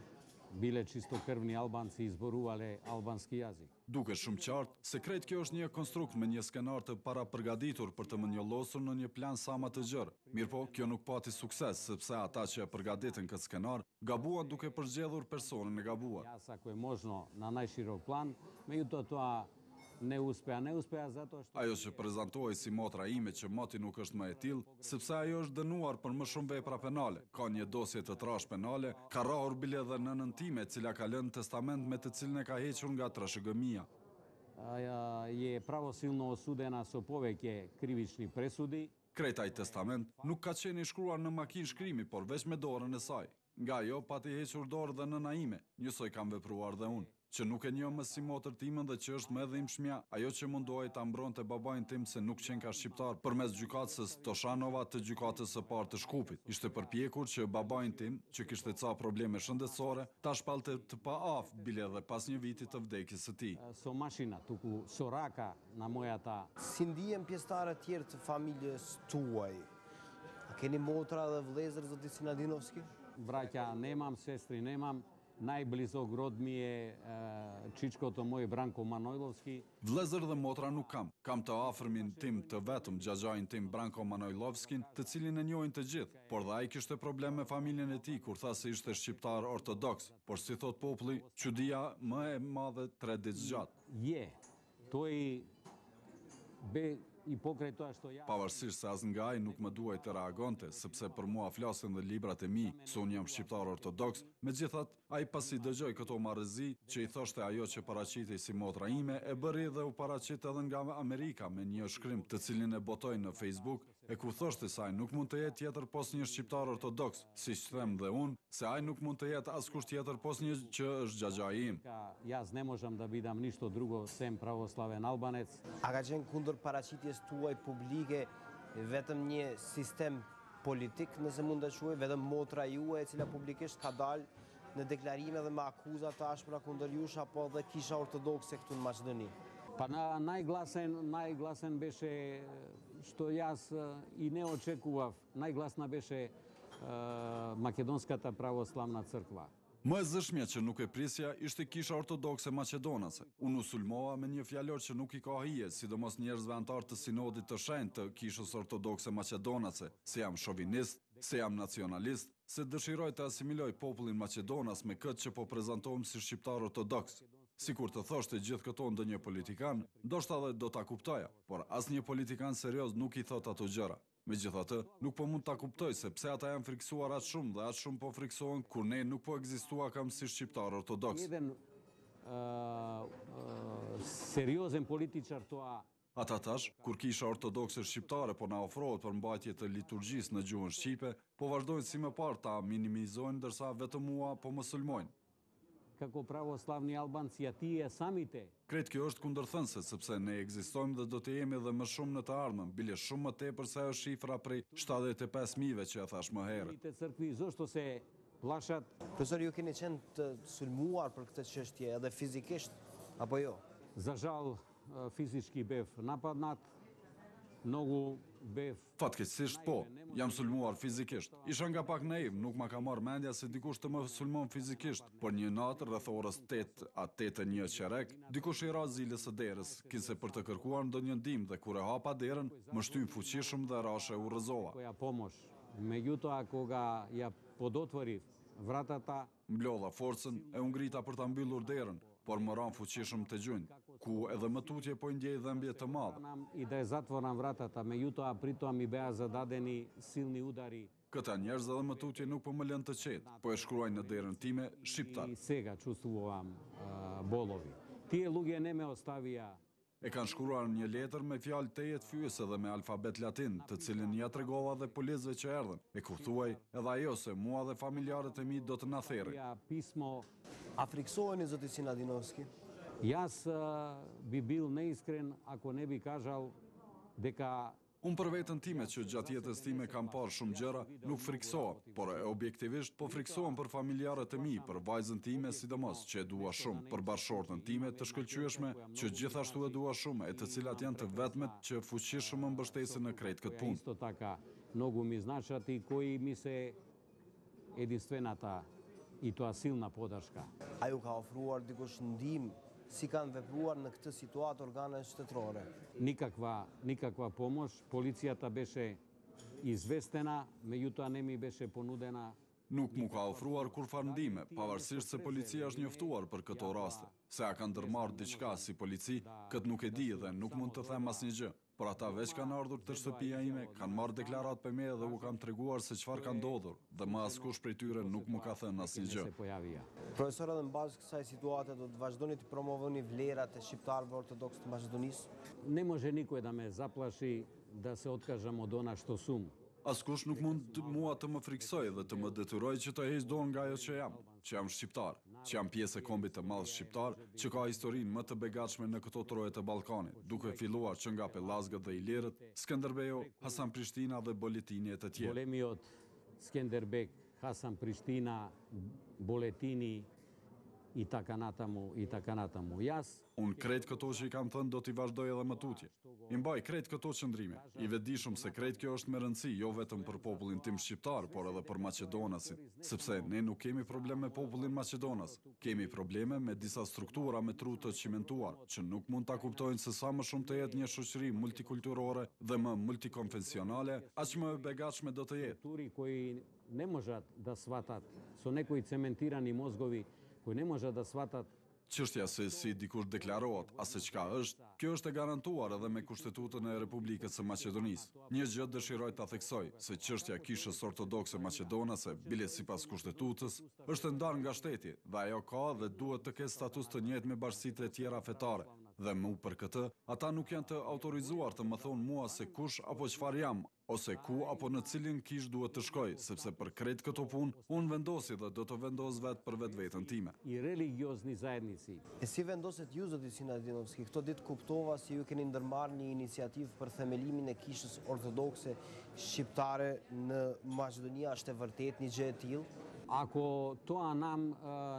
Биле чистокрвни албанци и зборувале албански јазик. Duket shumë qartë se krejt kjo është një konstrukt me një skenar të parapërgatitur për të më njollosur në një plan sa më të gjerë. Mirëpo, kjo nuk pati sukses, sepse ata që e përgatitën këtë skenar gabuan duke përzgjedhur personin e gabuar. Јас ако е можно на најширок план, меѓутоа тоа не успеа. Не успеа затоа што Ajo që prezantohej si motra ime që moti nuk është më e tillë, sepse ajo është dënuar për më shumë vepra penale. Ka një dosje të trashë penale, ka rrahur bile edhe nënën time, e cila ka lënë testament me të cilin e ka hequr nga trashëgimia. Je правосилно осудена со повеќе кривични пресуди. Krejt ai testament nuk ka qenë i shkruar në makinë shkrimi, por veç me dorën e saj. Nga ajo pati hequr dorë dhe nëna ime, njësoj kam vepruar dhe unë, që nuk e njoh më si motër timen dhe që është më e dhimbshmja, ajo që mundohej ta mbronte babain tim se nuk qenka shqiptar përmes gjykatësës Toshanova të gjykatës së parë të Shkupit. Ishte përpjekur që babain tim, që kishte ca probleme shëndetësore, ta shpallte të paaftë bile edhe pas një viti të vdekjes së tij. Со машина, туку со рака на мојата Si ndihen pjesëtarët tjerë të familjes tuaj? A keni motra dhe vëllezër zoti Sinadinovski? Браќа немам, сестри немам, најблизок род ми е чичкото мој Бранко Манојловски. Vëllezër dhe motra nuk kam. Kam të afërmin tim të vetëm, xhaxhain tim Branko Manojlovskin, të cilin e njohin të gjithë, por dhe ai kishte problem me familjen e tij kur tha se ishte shqiptar ortodoks, por si thot populli, çudia më e madhe 3 ditë zgjat. Je, тој бе и покрај тоа што ја Pavarësisht se as nga ai nuk më duhej të reagonte, sepse për mua flasin dhe librat e mi, se unë jam shqiptar ortodoks, megjithatë, ai pasi dëgjoi këto marrëzi që i thoshte ajo që paraqitej si motra ime, e bëri dhe u paraqit edhe nga Amerika me një shkrim të cilin e botoi në Facebook, e ku thoshte se ai nuk mund të jetë tjetër pos një shqiptar ortodoks, siç them dhe unë, se ai nuk mund të jetë askush tjetër pos një që është xhaxhai im. Јас не можам да бидам ништо друго сем православен албанец. A ka qenë kundër paraqitjes tuaj publike vetëm një sistem politik, nëse mund ta quaj, vetëm motra juaj e cila publikisht ka dalë në deklarime dhe me akuza të ashpra kundër jush apo edhe kisha ortodokse këtu në Maqedoni? Па на најгласен, најгласен беше што јас и не очекував, најгласна беше Македонската православна црква. Më e zëshmja që nuk e prisja ishte kisha ortodokse maqedonase. Unë u sulmova me një fjalor që nuk i ka hije, sidomos njerëzve antar të sinodit të shenjtë të kishës ortodokse maqedonase, se jam shovinist, se jam nacionalist, se dëshiroj të asimiloj popullin maqedonas me këtë që po prezantohem si shqiptar ortodoks. Sikur të thoshte gjithë këto ndonjë politikan, ndoshta edhe do ta kuptoja, por asnjë politikan serioz nuk i thot ato gjëra. Megjithatë, nuk po mund ta kuptoj se pse ata janë friksuar aq shumë dhe aq shumë po friksohen kur ne nuk po ekzistuakam si shqiptar ortodoks. Еден сериозен политичар тоа Ata tash, kur kisha ortodokse shqiptare po na ofrohet për mbajtje të liturgjisë në gjuhën shqipe, po vazhdojnë si më parë ta minimizojnë ndërsa vetëm mua po më sulmojnë. Како православни албанци, а тие самите Krejt kjo është kundërthënëse, sepse ne ekzistojmë dhe do të jemi edhe më shumë në të ardhmen, bile shumë më tepër se ajo shifra prej 75 mijëve që e thash më herët. Te crkvi zašto se plašat? Profesor, ju keni qenë të sulmuar për këtë çështje edhe fizikisht apo jo? Za žal fizički bev napadnat, mnogu bev Fatkeqësisht po, jam sulmuar fizikisht. Isha nga pak naiv, nuk ma ka marrë mendja se dikush të më sulmon fizikisht, por një natë rreth orës 8 a 8 e një çerek, dikush i ra zilës së derës, kinse për të kërkuar ndonjë ndihmë dhe kur e hapa derën, më shtyn fuqishëm dhe rashë e u rrëzova. Koja pomosh. Megjutоа кога ја подотворив вратата, Mblodha forcën e u ngrita për ta mbyllur derën, por më ran fuqishëm të gjunjë, ku edhe më tutje po i ndjej dhembje të madhe. I da je zatvoram vratata, megjutоа притоа ми беа зададени силни удари. Këta njerëz edhe më tutje nuk po më lënë të qetë, po e shkruajnë në derën time shqiptar. I сега чувствувам болови. Тие луѓе не ме оставија. E kanë shkruar një letër me fjalë tejet fyese dhe me alfabet latin, të cilin ja tregova dhe policëve që erdhën. E ku thuaj edhe ajo se mua dhe familjarët e mi do të na therrin. Ja pismo. A friksoheni zoti Sinadinovski? Јас би бил неискрен ако не би кажал дека Unë për veten time që gjatë jetës time kam parë shumë gjëra, nuk friksohem, por e objektivisht po friksohem për familjarët e mi, për vajzën time sidomos që e dua shumë, për bashkëshortën time të shkëlqyeshme që gjithashtu e dua shumë, e të cilat janë të vetmet që fuqishëm më mbështesin në krejt këtë punë. Isto така, многу ми значат и кои ми се единствената. И тоа силна подршка. A ju ka ofruar dikush ndihmë? Si kanë vepruar në këtë situatë organet shtetërore? Никаква, никаква помош. Полицијата беше известена, меѓутоа не ми беше понудена Nuk mu ka ofruar kurrfarë ndihme, pavarësisht se policia është njoftuar për këto raste. Se a kanë ndërmarrë diçka si polici, këtë nuk e di dhe nuk mund të them asnjë gjë. Por ata veç kanë ardhur te shtëpia ime, kanë marrë deklaratë prej meje dhe u kam treguar se çfarë ka ndodhur dhe më askush prej tyre nuk më ka thënë asnjë gjë. Profesor edhe në bazë kësaj situate do të vazhdoni të promovoni vlerat e shqiptarëve ortodoksë të Maqedonisë? Ne može nikoј да ме заплаши да се откажам од она што сум. Askush nuk mund mua të më frikësojë dhe të më detyrojë që të heq dorë nga ajo që jam, që jam shqiptar, që jam pjesë e kombit të madh shqiptar, që ka historinë më të begatshme në këto troje të Ballkanit, duke filluar që nga Pellazgët dhe Ilirët, Skënderbeu, Hasan Prishtina dhe Boletini e të tjerë. Golemiot Skenderbeg, Hasan Prishtina, Boletini и така натаму и така натаму. Јас Unë krejt këto që i kam thënë do t'i vazhdoj edhe më tutje. I mbaj krejt këto qëndrime. I vetëdijshëm se krejt kjo është me rëndësi jo vetëm për popullin tim shqiptar, por edhe për maqedonasit, sepse ne nuk kemi problem me popullin maqedonas, kemi probleme me disa struktura me tru të çimentuar, që nuk mund ta kuptojnë se sa më shumë të jetë një shoqëri multikulturore dhe më multikonfesionale, aq më e begatshme do të jetë. Strukturi кои не можат да сватат со некои цементирани мозгови кои не можат да сватат Çështja se si dikush deklarohet, a se çka është, kjo është e garantuar edhe me Kushtetutën e Republikës së Maqedonisë. Një gjë dëshiroj ta theksoj, se çështja e Kishës Ortodokse Maqedonase, bile sipas Kushtetutës, është e ndarë nga shteti dhe ajo ka dhe duhet të ketë status të njëjtë me bashkësitë e tjera fetare. Dhe mu për këtë, ata nuk janë të autorizuar të më thonë mua se kush apo çfarë jam, ose ku apo në cilin kishë duhet të shkoj, sepse për krejt këto punë, unë vendosi dhe do të vendos vetë për vetveten time. I religiozni zajednici. E si vendoset ju, zoti Sinadinovski? Këto ditë kuptova se ju keni ndërmarrë një iniciativë për themelimin e Kishës Ortodokse Shqiptare në Maqedoni, a është e vërtetë një gjë e tillë? Ако тоа нам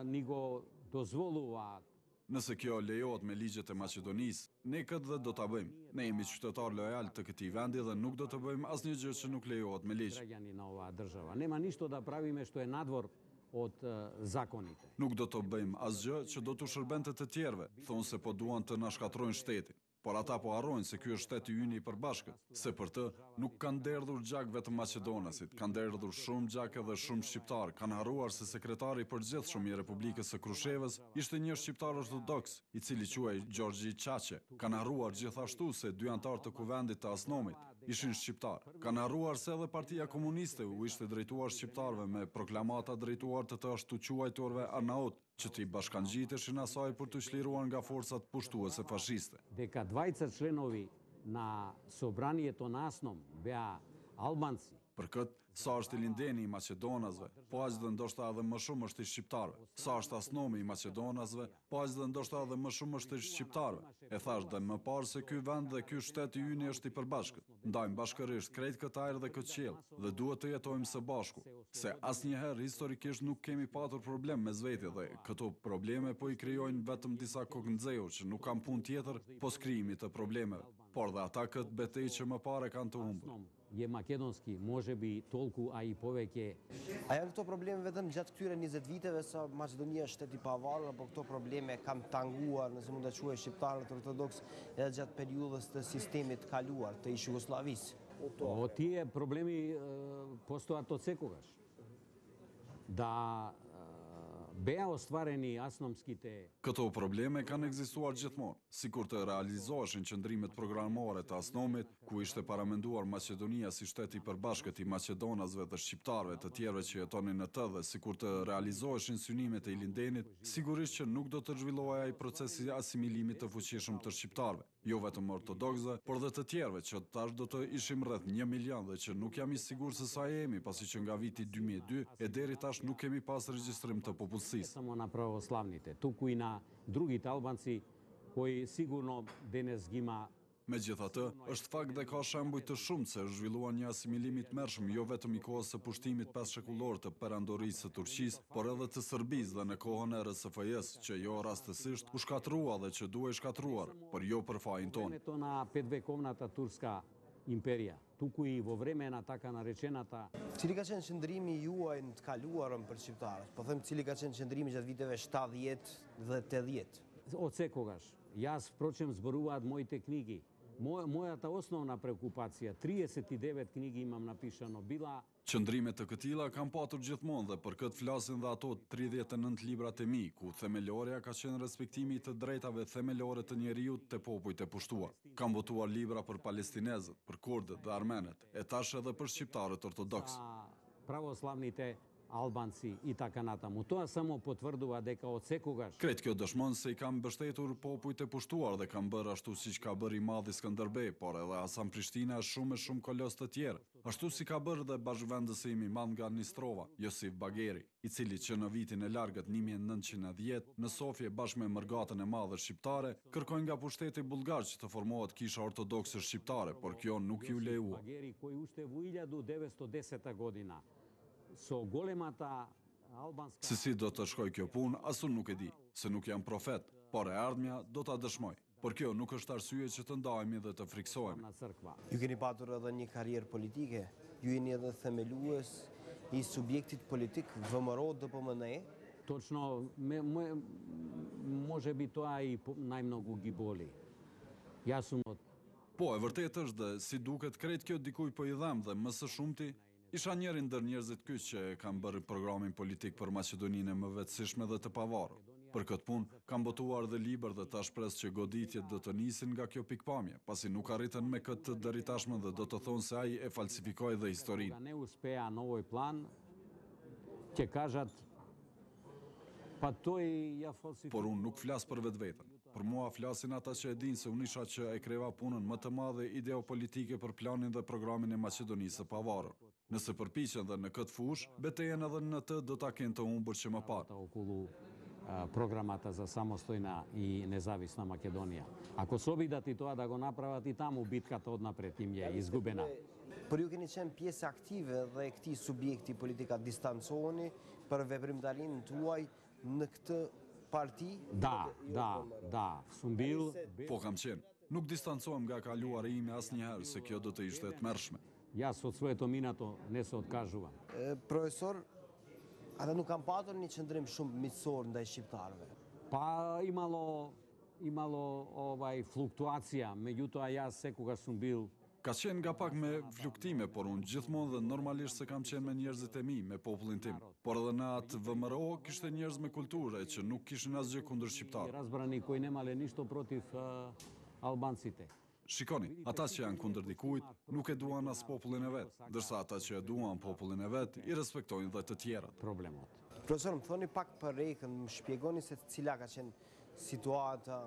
ни го дозволуваат Nëse kjo lejohet me ligjet e Maqedonisë, ne këtë dhe do ta bëjmë. Ne jemi qytetarë lojalë të këtij vendi dhe nuk do të bëjmë asnjë gjë që nuk lejohet me ligj. Граѓани на оваа држава. Нема ништо да правиме што е надвор од законите. Nuk do të bëjmë asgjë që do t'u shërbente të tjerëve, thonë se po duan të na shkatërrojnë shtetin. Por ata po harrojnë se ky është shteti ynë i përbashkët, se për të nuk kanë derdhur gjak vetëm maqedonasit, kanë derdhur shumë gjak edhe shumë shqiptarë, kanë harruar se sekretari i përgjithshëm i Republikës së Krushevës ishte një shqiptar ortodoks, i cili quhej Gjorgji Çaçe, kanë harruar gjithashtu se dy anëtarë të Kuvendit të Asnomit ishin shqiptarë, kanë harruar se edhe Partia Komuniste u ishte drejtuar shqiptarëve me proklamata drejtuar të të ashtuquajturve arnautë, që t'i bashkangjiteshin asaj për t'u çliruar nga forcat pushtuese fashiste. Дека двајца членови на Собранието на Асном беа албанци. Për këtë, sa është Ilindeni i maqedonasve, po aq dhe ndoshta edhe më shumë është i shqiptarëve. Sa është Asnomi i maqedonasve, po aq dhe ndoshta edhe më shumë është i shqiptarëve. E thashë dhe më parë se ky vend dhe ky shtet i yni është i përbashkët. Ndajmë bashkërisht krejt këtë ajër dhe këtë qiell dhe duhet të jetojmë së bashku, se asnjëherë historikisht nuk kemi patur problem mes veti dhe këto probleme po i krijojnë vetëm disa kokënxehur që nuk kanë punë tjetër pos krijimit të problemeve, por dhe ata këtë betejë që më parë e kanë të humbur. Je македонски, можеби толку, а и повеќе. A janë këto probleme vetëm gjatë këtyre 20 viteve sa Maqedonia është shtet i pavarur apo këto probleme kanë tanguar, nëse mund ta quaj shqiptarët ortodoksë, edhe gjatë periudhës të sistemit të kaluar të ish Jugosllavisë? O тие проблеми постојат од секогаш. Да беа остварени асномските Këto probleme kanë ekzistuar gjithmonë, sikur të realizoheshin qëndrimet programore të Asnomit, ku ishte paramenduar Maqedonia si shtet i përbashkët i maqedonasve dhe shqiptarëve të tjerëve që jetonin në të dhe sikur të realizoheshin synimet e Ilindenit, sigurisht që nuk do të zhvillohej ai proces i asimilimit të fuqishëm të shqiptarëve. jo vetëm ortodoksëve, por dhe të tjerëve, që tash do të ishim rreth një milion dhe që nuk jam i sigurt se sa jemi, pasi që nga viti 2002 e deri tash nuk kemi pas regjistrim të popullsisë. Само на православните, туку и на другите албанци кои сигурно денес ги има Megjithatë, është fakt dhe ka shembuj të shumtë se është zhvilluar një asimilim i tmerrshëm jo vetëm i kohës së pushtimit pesëshekullor të Perandorisë së Turqisë, por edhe të Serbisë dhe në kohën e RSFJ-së, që jo rastësisht u shkatërrua dhe që duhej shkatërruar, por jo për fajin tonë. Времето на петвековната турска. Империја. Туку и во време на така наречената Cili ka qenë qëndrimi juaj në të kaluarën për shqiptarët? Po them cili ka qenë qëndrimi gjatë viteve 70 dhe 80? Од секогаш. Јас, впрочем, зборуваат моите книги. Мојата основна преокупација, 39 книги имам напишано, била Qëndrime të këtilla kam patur gjithmonë dhe për këtë flasin dhe ato 39 librat e mi, ku themelorja ka qenë respektimi i të drejtave themelore të njeriut te popujt e pushtuar. Kam botuar libra për palestinezët, për kurdët dhe armenët, e tash edhe për shqiptarët ortodoksë. Pravoslavните албанци и така натаму. Тоа само потврдува дека од секогаш Krejt kjo dëshmon se i kam mbështetur popujt e pushtuar dhe kam bërë ashtu siç ka bërë i madhi Skënderbej, por edhe Hasan Prishtina e shumë e shumë kolosë të tjerë, ashtu si ka bërë dhe bashkëvendësi im i madh nga Nistrova, Josif Bageri, i cili që në vitin e largët 1910 në Sofje bashkë me mërgatën e madhe shqiptare, kërkoi nga pushteti bullgar që të formohet kisha ortodokse shqiptare, por kjo nuk iu lejua. Bageri кој уште во 1910 година со големата албанска Se si do të shkojë kjo punë, as unë nuk e di, se nuk jam profet, por e ardhmja do ta dëshmoj. Por kjo nuk është arsye që të ndahemi dhe të frikësohemi. Ju keni patur edhe një karrierë politike, ju jeni edhe themelues i subjektit politik VMRO DPMNE. Точно, ме, ме, може би тоа и најмногу ги боли. Јас сум од Po, e vërtetë është dhe si duket krejt kjo dikuj po i dhem dhe më së shumti, isha njëri ndër njerëzit kyç që e kam bërë programin politik për Maqedoninë e mëvetësishme dhe të pavarur. Për këtë punë kam botuar dhe libër dhe tash pres që goditjet do të nisin nga kjo pikpamje, pasi nuk arritën me këtë të deritashmen dhe do të thonë se ai e falsifikoi dhe historinë. Кога не успеа на овој план, ќе кажат па тој ја фалсификува. Por unë nuk flas për vetveten. Për mua flasin ata që e dinë se unë isha që e kreva punën më të madhe ideopolitike për planin dhe programin e Maqedonisë së pavarur. Nëse përpiqen dhe në këtë fushë, betejën edhe në të do ta kenë të humbur që më parë. Околу а, програмата за самостојна и независна Македонија. Ако се обидат и тоа да го направат и таму битката однапред им е изгубена. Por ju keni qenë pjesë aktive dhe e këtij subjekti politika distancoheni për veprimtarinë tuaj në këtë parti? Da, da, da, sum bil. Po kam qenë. Nuk distancohem nga kaluara ime asnjëherë, se kjo do të ishte e tmerrshme. Јас од своето минато не се откажувам. E, Profesor, ata nuk kanë patur një qëndrim shumë miqësor ndaj shqiptarëve. Па имало имало овај флуктуација, меѓутоа јас секогаш сум бил Ka qenë nga pak me fluktime, por unë gjithmonë dhe normalisht se kam qenë me njerëzit e mi, me popullin tim. Por edhe në atë VMRO kishte njerëz me kulturë e që nuk kishin asgjë kundër shqiptarëve. разбрани кои немале ништо против а, албанците. Shikoni, ata që janë kundër dikujt nuk e duan as popullin e vet, ndërsa ata që e duan popullin e vet i respektojnë dhe të tjerët. Problemot. Profesor, më thoni pak për Rekën, më shpjegoni se cila ka qenë situata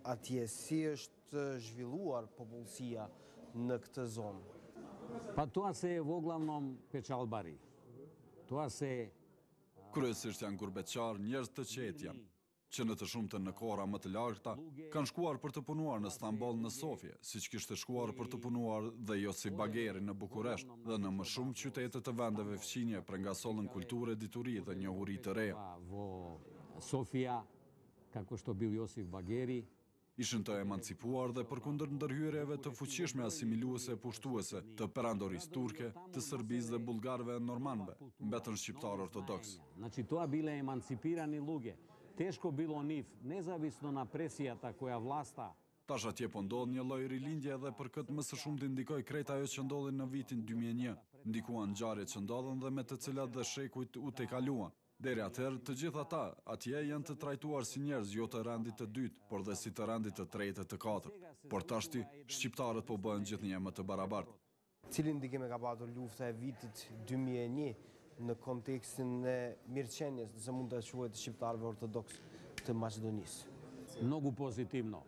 atje, si është zhvilluar popullsia në këtë zonë. Па тоа се во главном печалбари. Тоа се Kryesisht janë gurbetqar, njerëz të qetë janë, që në të shumtën në kohra më të largëta kanë shkuar për të punuar në Stamboll në Sofje, siç kishte shkuar për të punuar dhe Josip Bageri në Bukuresht dhe në më shumë qytete të vendeve fqinje për nga sollën kulturë, dituri dhe njohuri të reja. во Софија, како што бил Јосиф Багери, Ishin të emancipuar dhe përkundër ndërhyrjeve të fuqishme asimiluese e pushtuese të perandorisë turke, të Serbisë dhe bullgarëve e normanëve, mbetën shqiptarë ortodoks. Значи тоа биле еманципирани луѓе. Тешко било нив, независно на пресијата која власта Tash atje po ndodh një lloj rilindje edhe për këtë më së shumti ndikoi krejt ajo që ndodhi në vitin 2001. Ndikuan ngjarjet që ndodhën dhe me të cilat dhe shekujt u tejkaluan. Deri atëherë, të gjithë ata atje janë të trajtuar si njerëz jo të rendit të dytë, por dhe si të rendit të tretë e të katërt. Por tashti, shqiptarët po bëhen gjithnjë më të barabartë. Cilin ndikim e ka patur lufta e vitit 2001 në kontekstin e mirëqenies, nëse mund ta quajë të shqiptarëve ortodoks të Maqedonisë? Многу позитивно.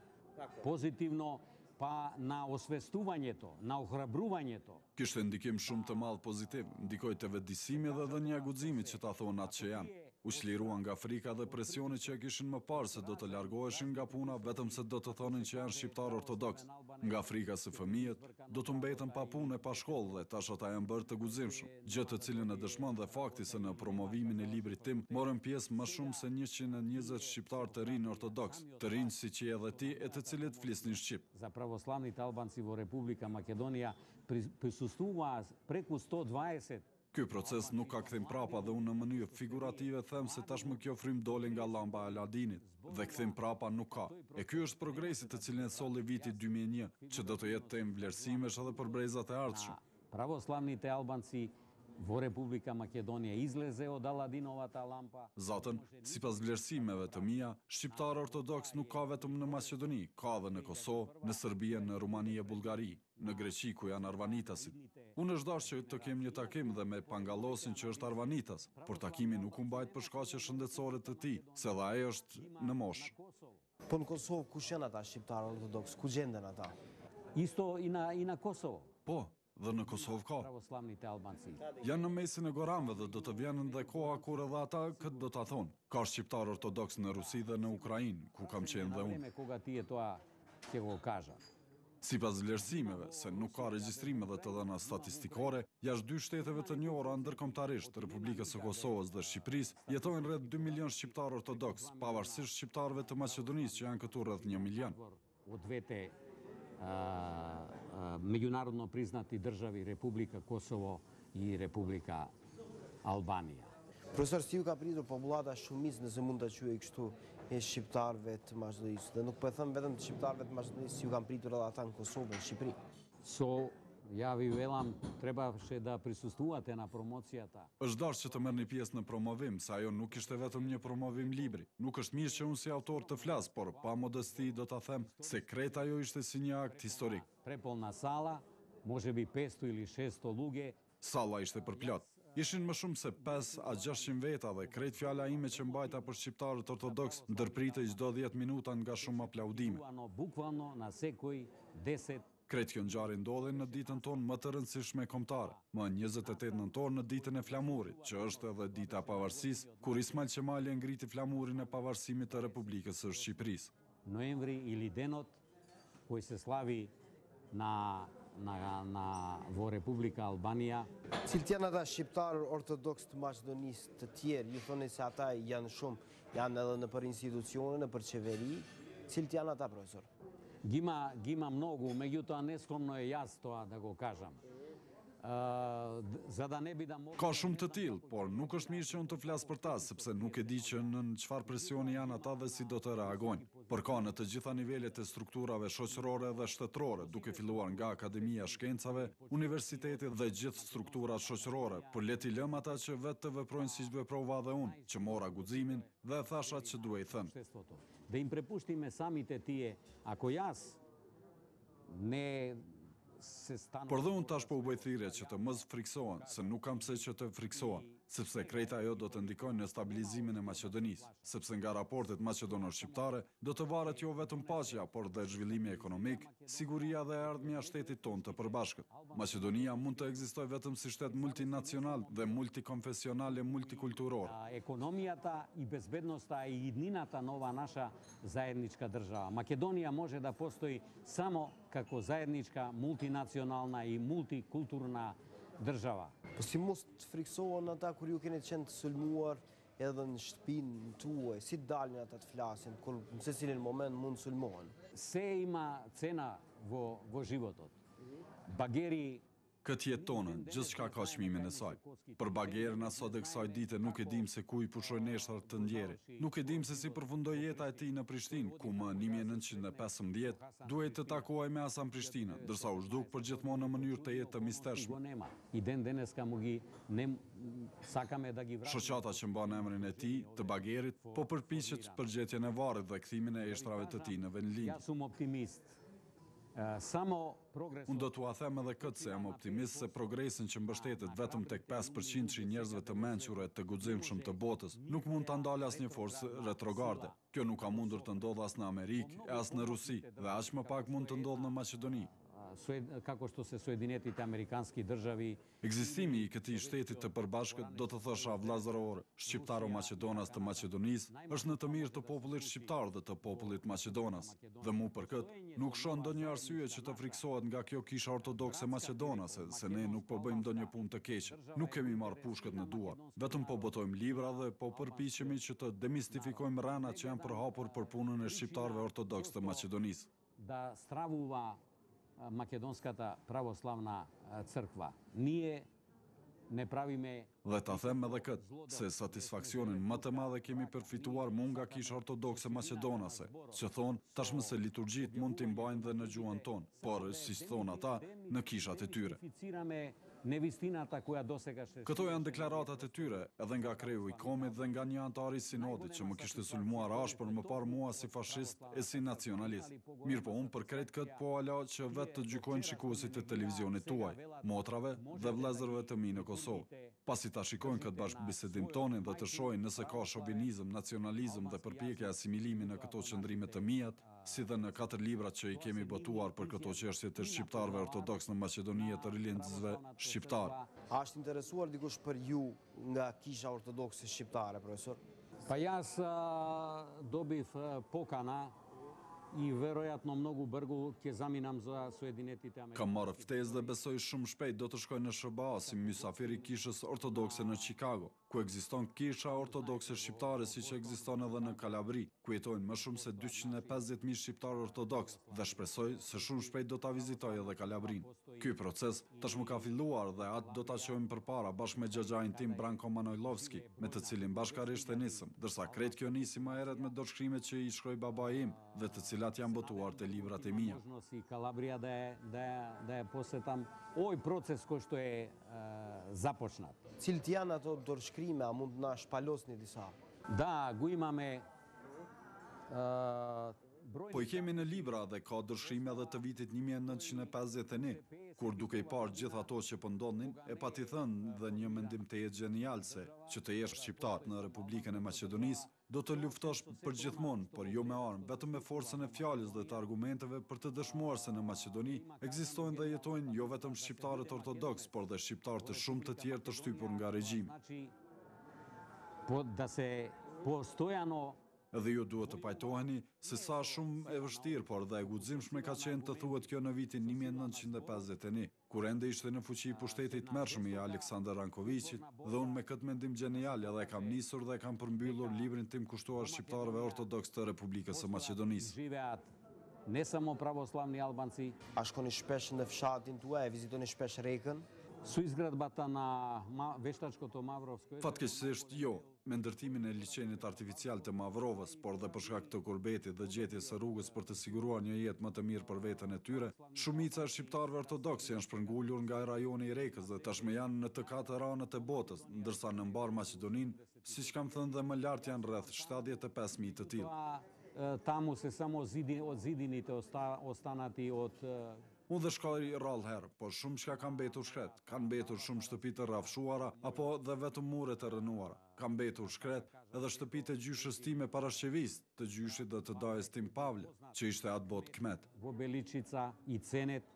Позитивно па на освестувањето, на охрабрувањето. Kishte ndikim shumë të madh pozitiv, ndikoi te vetëdijsimi dhe dhënia e guximit që ta thonë atë që janë. U çliruan nga frika dhe presioni që e kishin më parë se do të largoheshin nga puna vetëm se do të thonin që janë shqiptarë ortodoksë, nga frika se fëmijët do të mbeten pa punë e pa shkollë dhe tash ata janë bërë të guximshëm, gjë të cilën e dëshmon dhe fakti se në promovimin e librit tim morën pjesë më shumë se 120 shqiptarë të rinj ortodoksë, të rinj siç je edhe ti e të cilët flisnin shqip. За православните Албанци во Република Македонија присуствуваа преку 120 Ky proces nuk ka kthim prapa dhe unë në mënyrë figurative them se tashmë kjo frymë doli nga llamba e Aladinit dhe kthim prapa nuk ka. E ky është progresi të cilin e solli viti 2001, që do të jetë temë vlerësimesh edhe për brezat e ardhshëm. Православните Албанци во Република Македонија излезе од Аладиновата лампа. Zaten, sipas vlerësimeve të mia, shqiptarë ortodoks nuk ka vetëm në Maqedoni, ka edhe në Kosovë, në Serbi, në Rumani e Bullgari, në Greqi ku janë arvanitasit. Unë është dashur që të kem një takim dhe me Pangallosin që është arvanitas, por takimi nuk u mbajt për shkaqe shëndetësore të tij, se edhe ai është në moshë. Po në Kosovë kush janë ata shqiptarë ortodoks? Ku gjenden ata? Isto i na i na Kosovo. Po, dhe në Kosovë ka. Pravoslavните Албанци. Janë në mesin e goranëve dhe do të vjen dhe koha kur edhe ata këtë do ta thonë. Ka shqiptarë ortodoks në Rusi dhe në Ukrainë, ku kam qenë dhe unë. Време кога тие тоа ќе го кажат. Sipas vlerësimeve, se nuk ka regjistrime dhe të dhëna statistikore, jashtë dy shteteve të njohura ndërkombëtarisht, Republikës së Kosovës dhe Shqipërisë, jetojnë rreth 2 milion shqiptarë ortodoks, pavarësisht shqiptarëve të Maqedonisë që janë këtu rreth 1 milion. Од двете меѓународно признати држави Република Косово и Република Албанија. Profesor, si ju ka pritur popullata shumicë, nëse mund ta quaj kështu, e shqiptarëve të Maqedonisë? Dhe nuk po e them vetëm të shqiptarëve të Maqedonisë, si ju kanë pritur edhe ata në Kosovë, në Shqipëri. Со ја ви велам, требаше да присуствувате на промоцијата. Është dashur që të merrni pjesë në promovim, se ajo nuk ishte vetëm një promovim libri. Nuk është mirë që unë si autor të flas, por pa modesti do ta them se krejt ajo ishte si një akt historik. Преполна сала, можеби 500 или 600 луѓе. Salla ishte përplot. Ishin më shumë se 5 a 600 veta dhe krejt fjala ime që mbajta për shqiptarët ortodoks ndërpritej çdo 10 minuta nga shumë aplaudime. Буквално на секој 10 Krejt kjo ngjarje ndodhi në ditën tonë më të rëndësishme kombëtare, më 28 nëntor në ditën e flamurit, që është edhe dita e pavarësisë, kur Ismail Qemali e ngriti flamurin e pavarësimit të Republikës së Shqipërisë. ноември или денот кој се слави на на на во Република Албанија. Cilët janë ata shqiptarë ortodoks të Maqedonisë të tjerë? Ju thoni se ata janë shumë, janë edhe nëpër institucione, nëpër qeveri. Cilët janë ata, profesor? Ги има, ги има многу, меѓутоа нескромно е јас тоа да го кажам. За да не бидам Ka shumë të tillë, por nuk është mirë që unë të flas për ta, sepse nuk e di që nën çfarë presioni janë ata dhe si do të reagojnë. Por ka në të gjitha nivelet e strukturave shoqërore dhe shtetërore, duke filluar nga Akademia e Shkencave, universiteti dhe gjithë strukturat shoqërore, por le t'i lëm ata që vetë të veprojnë siç veprova dhe unë, që mora guximin dhe e thash atë që duhej thënë. Да им препуштиме самите тие, ако јас не се станам... Por dhe unë tash po u bëj thirrje që të mos friksohen, se nuk kam pse që të friksohen, sepse krejt ajo do të ndikojë në stabilizimin e Maqedonisë, sepse nga raportet maqedono-shqiptare do të varet jo vetëm paqja, por dhe zhvillimi ekonomik, siguria dhe e ardhmja e shtetit tonë të përbashkët. Maqedonia mund të ekzistojë vetëm si shtet multinacional dhe multikonfesional e multikulturor. Економијата и безбедноста и иднината на оваа наша заедничка држава. Македонија може да постои само како заедничка мултинационална и мултикултурна држава. Po si mos të friksohen ata kur ju keni qenë të sulmuar edhe në shtëpinë tuaj, si dalin ata të flasin kur në secilin moment mund të sulmohen? Се има цена во во животот. Багери Këtë jetë tonën, gjithçka ka çmimin e saj. Për bagerën as sot e kësaj dite nuk e dim se ku i pushojnë eshtrat të ndjerit. Nuk e dim se si përfundoi jeta e tij në Prishtinë, ku më 1915 duhej të takohej me Hasan Prishtinën, ndërsa u zhduk për gjithmonë në mënyrë të jetë të mistershme. И ден денеска му ги не сакаме да ги вратиме. Shoqata që mban emrin e tij, të Bagerit, po përpiqet për gjetjen e varrit dhe kthimin e eshtrave të tij në vendlindje. Јас сум оптимист. Само прогресот Unë do t'ua them edhe këtë se jam optimist se progresin që mbështetet vetëm tek 5% i njerëzve të mençur e të guximshëm të botës, nuk mund ta ndalë asnjë forcë retrogarde. Kjo nuk ka mundur të ndodhë as në Amerikë, e as në Rusi, dhe aq më pak mund të ndodhë në Maqedoni. Како што се Соединетите Американски држави. Ekzistimi i këtij shteti të përbashkët, do të thosha vëllazëror shqiptaro-maqedonas të Maqedonisë, është në të mirë të popullit shqiptar dhe të popullit maqedonas. Dhe mu për këtë, nuk shoh ndonjë arsye që të frikësohet nga kjo Kisha Ortodokse Maqedonase, se ne nuk po bëjmë ndonjë punë të keqe. Nuk kemi marrë pushkët në duar. Vetëm po botojmë libra dhe po përpiqemi që të demistifikojmë rrenat që janë përhapur për punën e shqiptarëve ortodoksë të Maqedonisë. Da stravuva Македонската православна црква. Ние не правиме Dhe ta them edhe këtë, se satisfaksionin më të madh e kemi përfituar mu nga Kisha Ortodokse Maqedonase, që thonë tashmë se liturgjitë mund t'i mbajnë dhe në gjuhën tonë, por, siç thonë ata, në kishat e tyre. Nevistinata koja dosega se Këto janë deklaratat e tyre, edhe nga kreu i komit dhe nga një anëtar i sinodit që më kishte sulmuar ashpër më parë mua si fashist e si nacionalist. Mirëpo unë për krejt këtë po ua la që vetë të gjykojnë shikuesit e televizionit tuaj, motrave dhe vëllezërve të mi në Kosovë. Pasi ta shikojnë këtë bashkëbisedim tonin dhe të shohin nëse ka shovinizëm, nacionalizëm dhe përpjekje asimilimi në këto qëndrime të miat, si dhe në katër librat që i kemi botuar për këto çështje të shqiptarëve ortodoksë në Maqedoni e të rilindësve shqiptarë. A është interesuar dikush për ju nga Kisha Ortodokse Shqiptare, profesor? Pa јас добив покана и веројатно многу бргу ќе заминам за Соединетите Американски. Kam marrë ftesë dhe besoj shumë shpejt do të shkoj në SHBA si mysafir i Kishës Ortodokse në Chicago, ku ekziston Kisha Ortodokse Shqiptare siç ekziston edhe në Kalabri, ku jetojnë më shumë se 250.000 shqiptarë ortodoksë dhe shpresoj se shumë shpejt do ta vizitoj edhe Kalabrinë. Ky proces tashmë ka filluar dhe atë do ta çojmë përpara bashkë me xhaxhain tim Branko Manojlovski, me të cilin bashkarisht e nisëm, ndërsa krejt kjo nisi më herët me dorëshkrimet që i shkroi babai im dhe të cilat janë botuar te librat e mia. Можност и Калабрија да е, да е, да е посетам. Овој процес кој што е започнат. Cilët janë ato dorëshkrime, a mund të na shpalosni disa? Da, го имаме Po i kemi në libra dhe ka dorëshkrime edhe të vitit 1951, kur duke i parë gjithë ato që po ndodhnin, e pati thënë dhe një mendim tejet gjenial se që të jesh shqiptar në Republikën e Maqedonisë, do të luftosh për gjithmonë, por jo me armë, vetëm me forcën e fjalës dhe të argumenteve për të dëshmuar se në Maqedoni ekzistojnë dhe jetojnë jo vetëm shqiptarët ortodoks, por dhe shqiptarë të shumë të tjerë të shtypur nga regjimi. Po da se postojano Edhe ju duhet të pajtoheni se sa shumë e vështirë, por dhe e guximshme ka qenë të thuhet kjo në vitin 1951, kur ende ishte në fuqi pushteti i tmerrshëm i Aleksandar Rankoviqit, dhe unë me këtë mendim gjenial edhe e kam nisur dhe e kam përmbyllur librin tim kushtuar shqiptarëve ortodoks të Republikës së Maqedonisë. Živeat ne samo pravoslavni Albanci. A shkoni shpesh në fshatin tuaj, e vizitoni shpesh Rekën? Со изградбата на вештачкото Мавровско езеро. Fatkeqësisht jo, me ndërtimin e liqenit artificial të Mavrovës, por dhe për shkak të kurbetit dhe gjetjes së rrugës për të siguruar një jetë më të mirë për veten e tyre, shumica e shqiptarëve ortodoksë janë shpërngulur nga rajoni i Rekës dhe tashmë janë në të katër anët e botës, ndërsa në mbar Maqedoninë, siç kam thënë dhe më lart janë rreth 75.000 të tillë. Tamu se samo od zidinite ostanati od Unë dhe shkoj rrallë herë, por shumë çka ka mbetur shkret. Kanë mbetur shumë shtëpi të rrafshuara apo dhe vetëm mure të rrënuara. Ka mbetur shkret edhe shtëpitë e gjyshës time Parashqevis, të gjyshit dhe të dajës tim Pavle, që ishte atë botë kmet. Во Beličica i Cenet.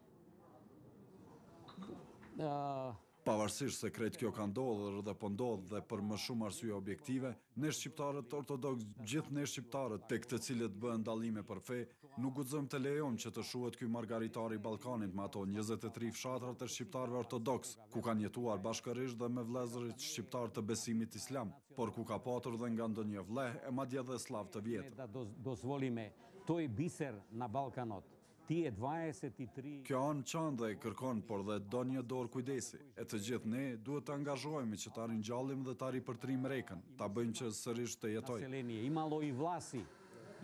Pavarësisht se krejt kjo ka ndodhur dhe po ndodh dhe për më shumë arsye objektive, ne shqiptarët ortodoks, gjithë ne shqiptarët, tek të cilët bëhen dallime për fe, nuk guxojmë të lejojmë që të shuhet ky margaritar i Ballkanit me ato 23 fshatrat e shqiptarëve ortodoks, ku kanë jetuar bashkërisht dhe me vëllezërit shqiptar të besimit islam, por ku ka patur dhe nga ndonjë vlleh e madje dhe sllav të vjetër. Da dozvolime toj biser na Ballkanot. Ti e 23 Kjo anë qan dhe e kërkon, por dhe do një dorë kujdesi. E të gjithë ne duhet të angazhohemi që ta ringjallim dhe ta ripërtrim Rekën, ta bëjmë që sërish të jetojë. Naselenie. Imalo i Vlasi,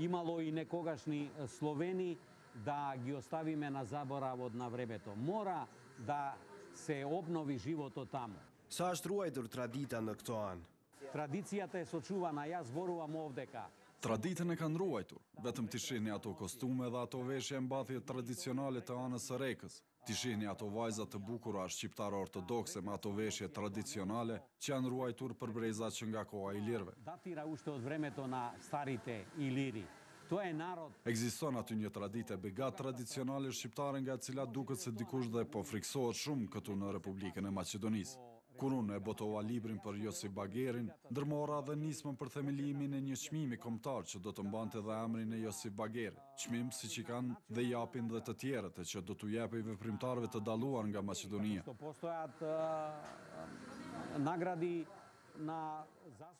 imalo i nekogashni Sloveni, da gi ostavime na zaboravod na vremeto. Mora da se obnovi životo tamo. Sa është ruajtur tradita në këto anë? Tradicijata e sočuvana, ja zboruvam ovdeka. Traditën e kanë ruajtur, vetëm t'i shihni ato kostume dhe ato veshje e mbathje tradicionale të anës së Rekës. T'i shihni ato vajza të bukura shqiptare ortodokse me ato veshje tradicionale që janë ruajtur për breza që nga koha e ilirëve. Datira ushte od vremeto na starite Iliri. Тоа е народ. Ekziston aty një traditë e begatë tradicionale shqiptare nga e cila duket se dikush dhe po frikësohet shumë këtu në Republikën e Maqedonisë. Kur unë e botova librin për Josif Bagerin, ndërmora dhe nismën për themelimin e një çmimi kombëtar që do të mbante dhe emrin e Josif Bagerit, çmim siç i kanë dhe japin dhe të tjerët e që do t'u jepej veprimtarëve të dalluar nga Maqedonia. Што постојат награди на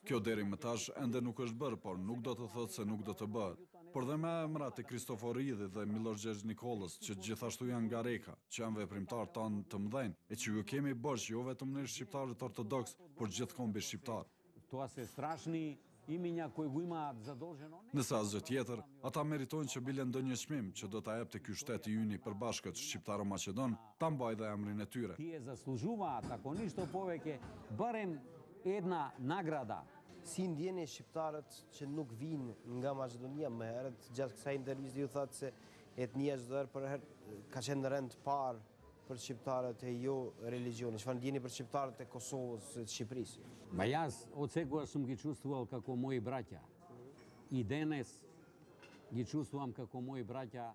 Kjo deri më tash ende nuk është bërë, por nuk do të thotë se nuk do të bëhet. Por dhe me emrat e Kristoforidhit dhe Millosh Gjergj Nikollës, që gjithashtu janë nga Reka, që janë veprimtarë tanë të mëdhenj, e që ju kemi borxh jo vetëm ne shqiptarët ortodoks, por gjithë kombi shqiptar. Тоа се страшни имиња кои го имаат задолжено. Nëse asgjë tjetër, ata meritojnë që bile ndonjë çmim që do ta jepte ky shtet i yni përbashkët shqiptaro-maqedon, ta mbajë dhe emrin e tyre. Тие заслужуваат, ако ништо повеќе, барем една награда. Si ndjeni shqiptarët që nuk vinë nga Maqedonia më herët, gjatë kësaj interviste ju thatë se etnia çdo herë për herë ka qenë në rend të parë për shqiptarët e jo religjioni. Çfarë ndjeni për shqiptarët e Kosovës e të Shqipërisë? Ма јас од секогаш сум ги чувствувал како мои браќа. И денес ги чувствувам како мои браќа.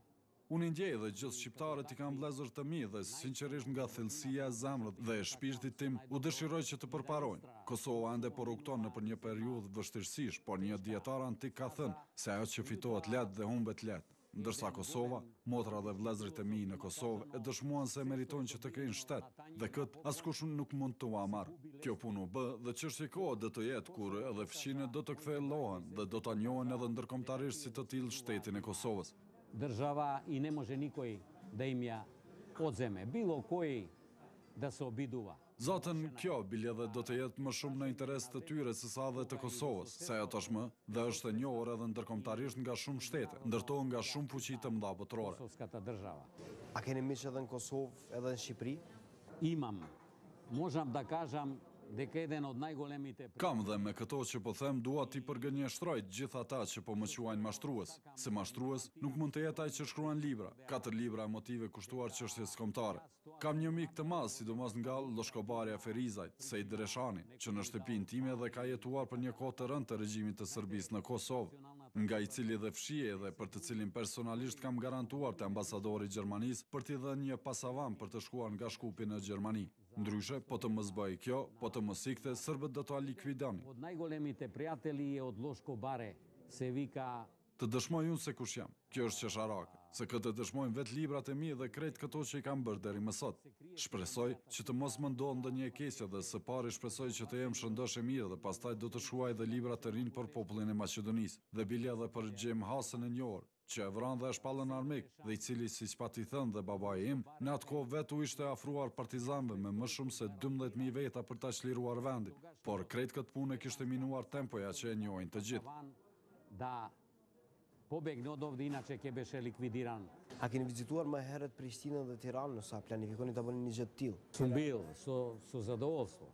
Unë i ndjej dhe gjithë shqiptarët i kam vëllezër të mi dhe sinqerisht nga thellësia e zemrës dhe e shpirtit tim u dëshiroj që të përparojnë. Kosova ende po rrugton nëpër një periudhë vështirësish, por një dietar antik ka thënë se ajo që fitohet lehtë dhe humbet lehtë. Ndërsa Kosova, motra dhe vëllezërit e mi në Kosovë e dëshmuan se meritojnë që të kenë shtet dhe këtë askush nuk mund të ua marrë. Kjo punë u bë dhe çështje kohe do të jetë kur edhe fqinët do të kthehellohen dhe do ta njohin edhe ndërkombëtarisht si të tillë shtetin e Kosovës. Држава и не може никој да им ја одземе. Било кој да се обидува. Zatën, kjo bile dhe do të jetë më shumë në interes të tyre se sa dhe të Kosovës, se ajo tashmë dhe është e njohur edhe ndërkombëtarisht nga shumë shtete, ndërto nga shumë fuqi të mëdha botërore. Kosovskata држава. A keni miq edhe në Kosovë, edhe në Shqipëri? Имам. Можам да кажам дека еден од најголемите Kam dhe me këto që po them dua t'i përgënjeshtroj gjithë ata që po më quajnë mashtrues, se mashtrues nuk mund të jetë ai që shkruan libra, katër libra emotive kushtuar çështjes kombëtare. Kam një mik të madh, sidomos nga Lloshkobarja e Ferizajt, Sejid Reshani, që në shtëpinë time dhe ka jetuar për një kohë të rëndë të regjimit të Serbisë në Kosovë, nga i cili dhe fshihej dhe për të cilin personalisht kam garantuar te ambasadori i Gjermanisë për t'i dhënë një pasavan për të shkuar nga Shkupi në Gjermani. Ndryshe, po të mos bëhej kjo, po të mos ikte, serbët do ta likuidonin. Од најголемите пријатели е од Лошко Баре, се вика Të dëshmoj unë se kush jam. Kjo është qesharake, se këtë e dëshmojnë vetë librat e mi dhe krejt këto që i kam bërë deri më sot. Shpresoj që të mos më ndodhë ndonjë e keqe dhe së pari shpresoj që të jem shëndosh e mirë dhe pastaj do të shkruaj dhe libra të rinj për popullin e Maqedonisë dhe bile edhe për Xhem Hasën e njohur, që e vranë dhe e shpallën armik, dhe i cili, siç pati thënë dhe babai im, në atë kohë vetë u ishte afruar partizanëve me më shumë se 12000 veta për ta çliruar vendin, por krejt këtë punë e kishte minuar tempoja që e njohin të gjithë. Da побегне од овде, иначе ќе беше ликвидиран. A keni vizituar më herët Prishtinën dhe Tiranën, ose a planifikoni ta bëni një gjë të tillë? Сум бил со со задоволство.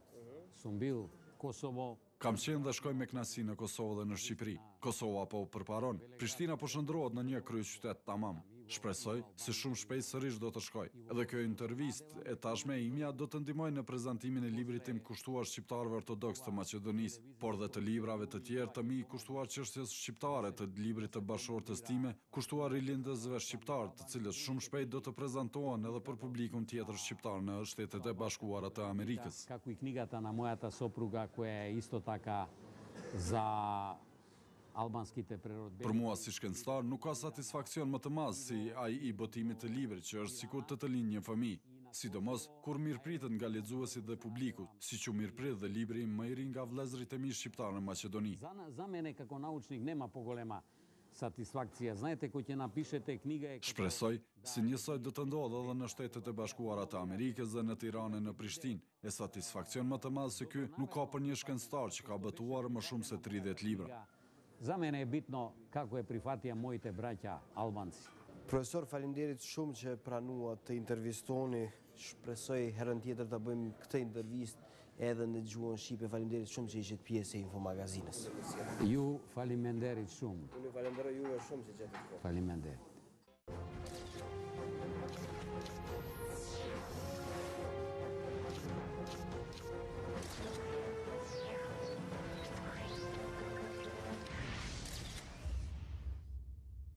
Сум бил Косово. Kam qenë dhe shkoj me kënaqësi në Kosovë dhe në Shqipëri. Kosova po përparon, Prishtina po shndërrohet në një kryeqytet tamam. Shpresoj se shumë shpejt sërish do të shkoj. Edhe kjo intervistë e tashme imja do të ndihmojë në prezantimin e librit tim kushtuar shqiptarëve ortodoks të Maqedonisë, por dhe të librave të tjerë të mi kushtuar çështjes shqiptare, të librit të bashkëshortes time, kushtuar rilindësve shqiptar, të cilët shumë shpejt do të prezantohen edhe për publikun tjetër shqiptar në Shtetet e Bashkuara të Amerikës. Како и книгата на мојата сопруга која е исто така за албанските природбеници. Për mua si shkencëtar nuk ka satisfaksion më të madh si ai i botimit të librit, që është sikur të të lind një fëmijë, sidomos kur mirëpritet nga lexuesit dhe publiku, siç u mirëprit dhe libri im më i ri nga vëllezërit e mi shqiptarë në Maqedoni. За, за мене како научник нема поголема сатисфакција. Знаете, кој ќе напишете книга е... Shpresoj se njësoj do të ndodhë edhe në Shtetet e Bashkuara të Amerikës dhe në Tiranë e në Prishtinë. E satisfaksion më të madh se ky nuk ka për një shkencëtar që ka botuar më shumë se 30 libra. За мене е битно како е прифатија моите браќа албанци. Profesor, faleminderit shumë që pranuat të intervistoni. Shpresoj herën tjetër ta bëjmë këtë intervistë edhe në gjuhën shqipe. Faleminderit shumë që ishit pjesë e Info Magazinës. Ju faleminderit shumë. Unë ju falenderoj juve shumë që gjetët kohë. Faleminderit.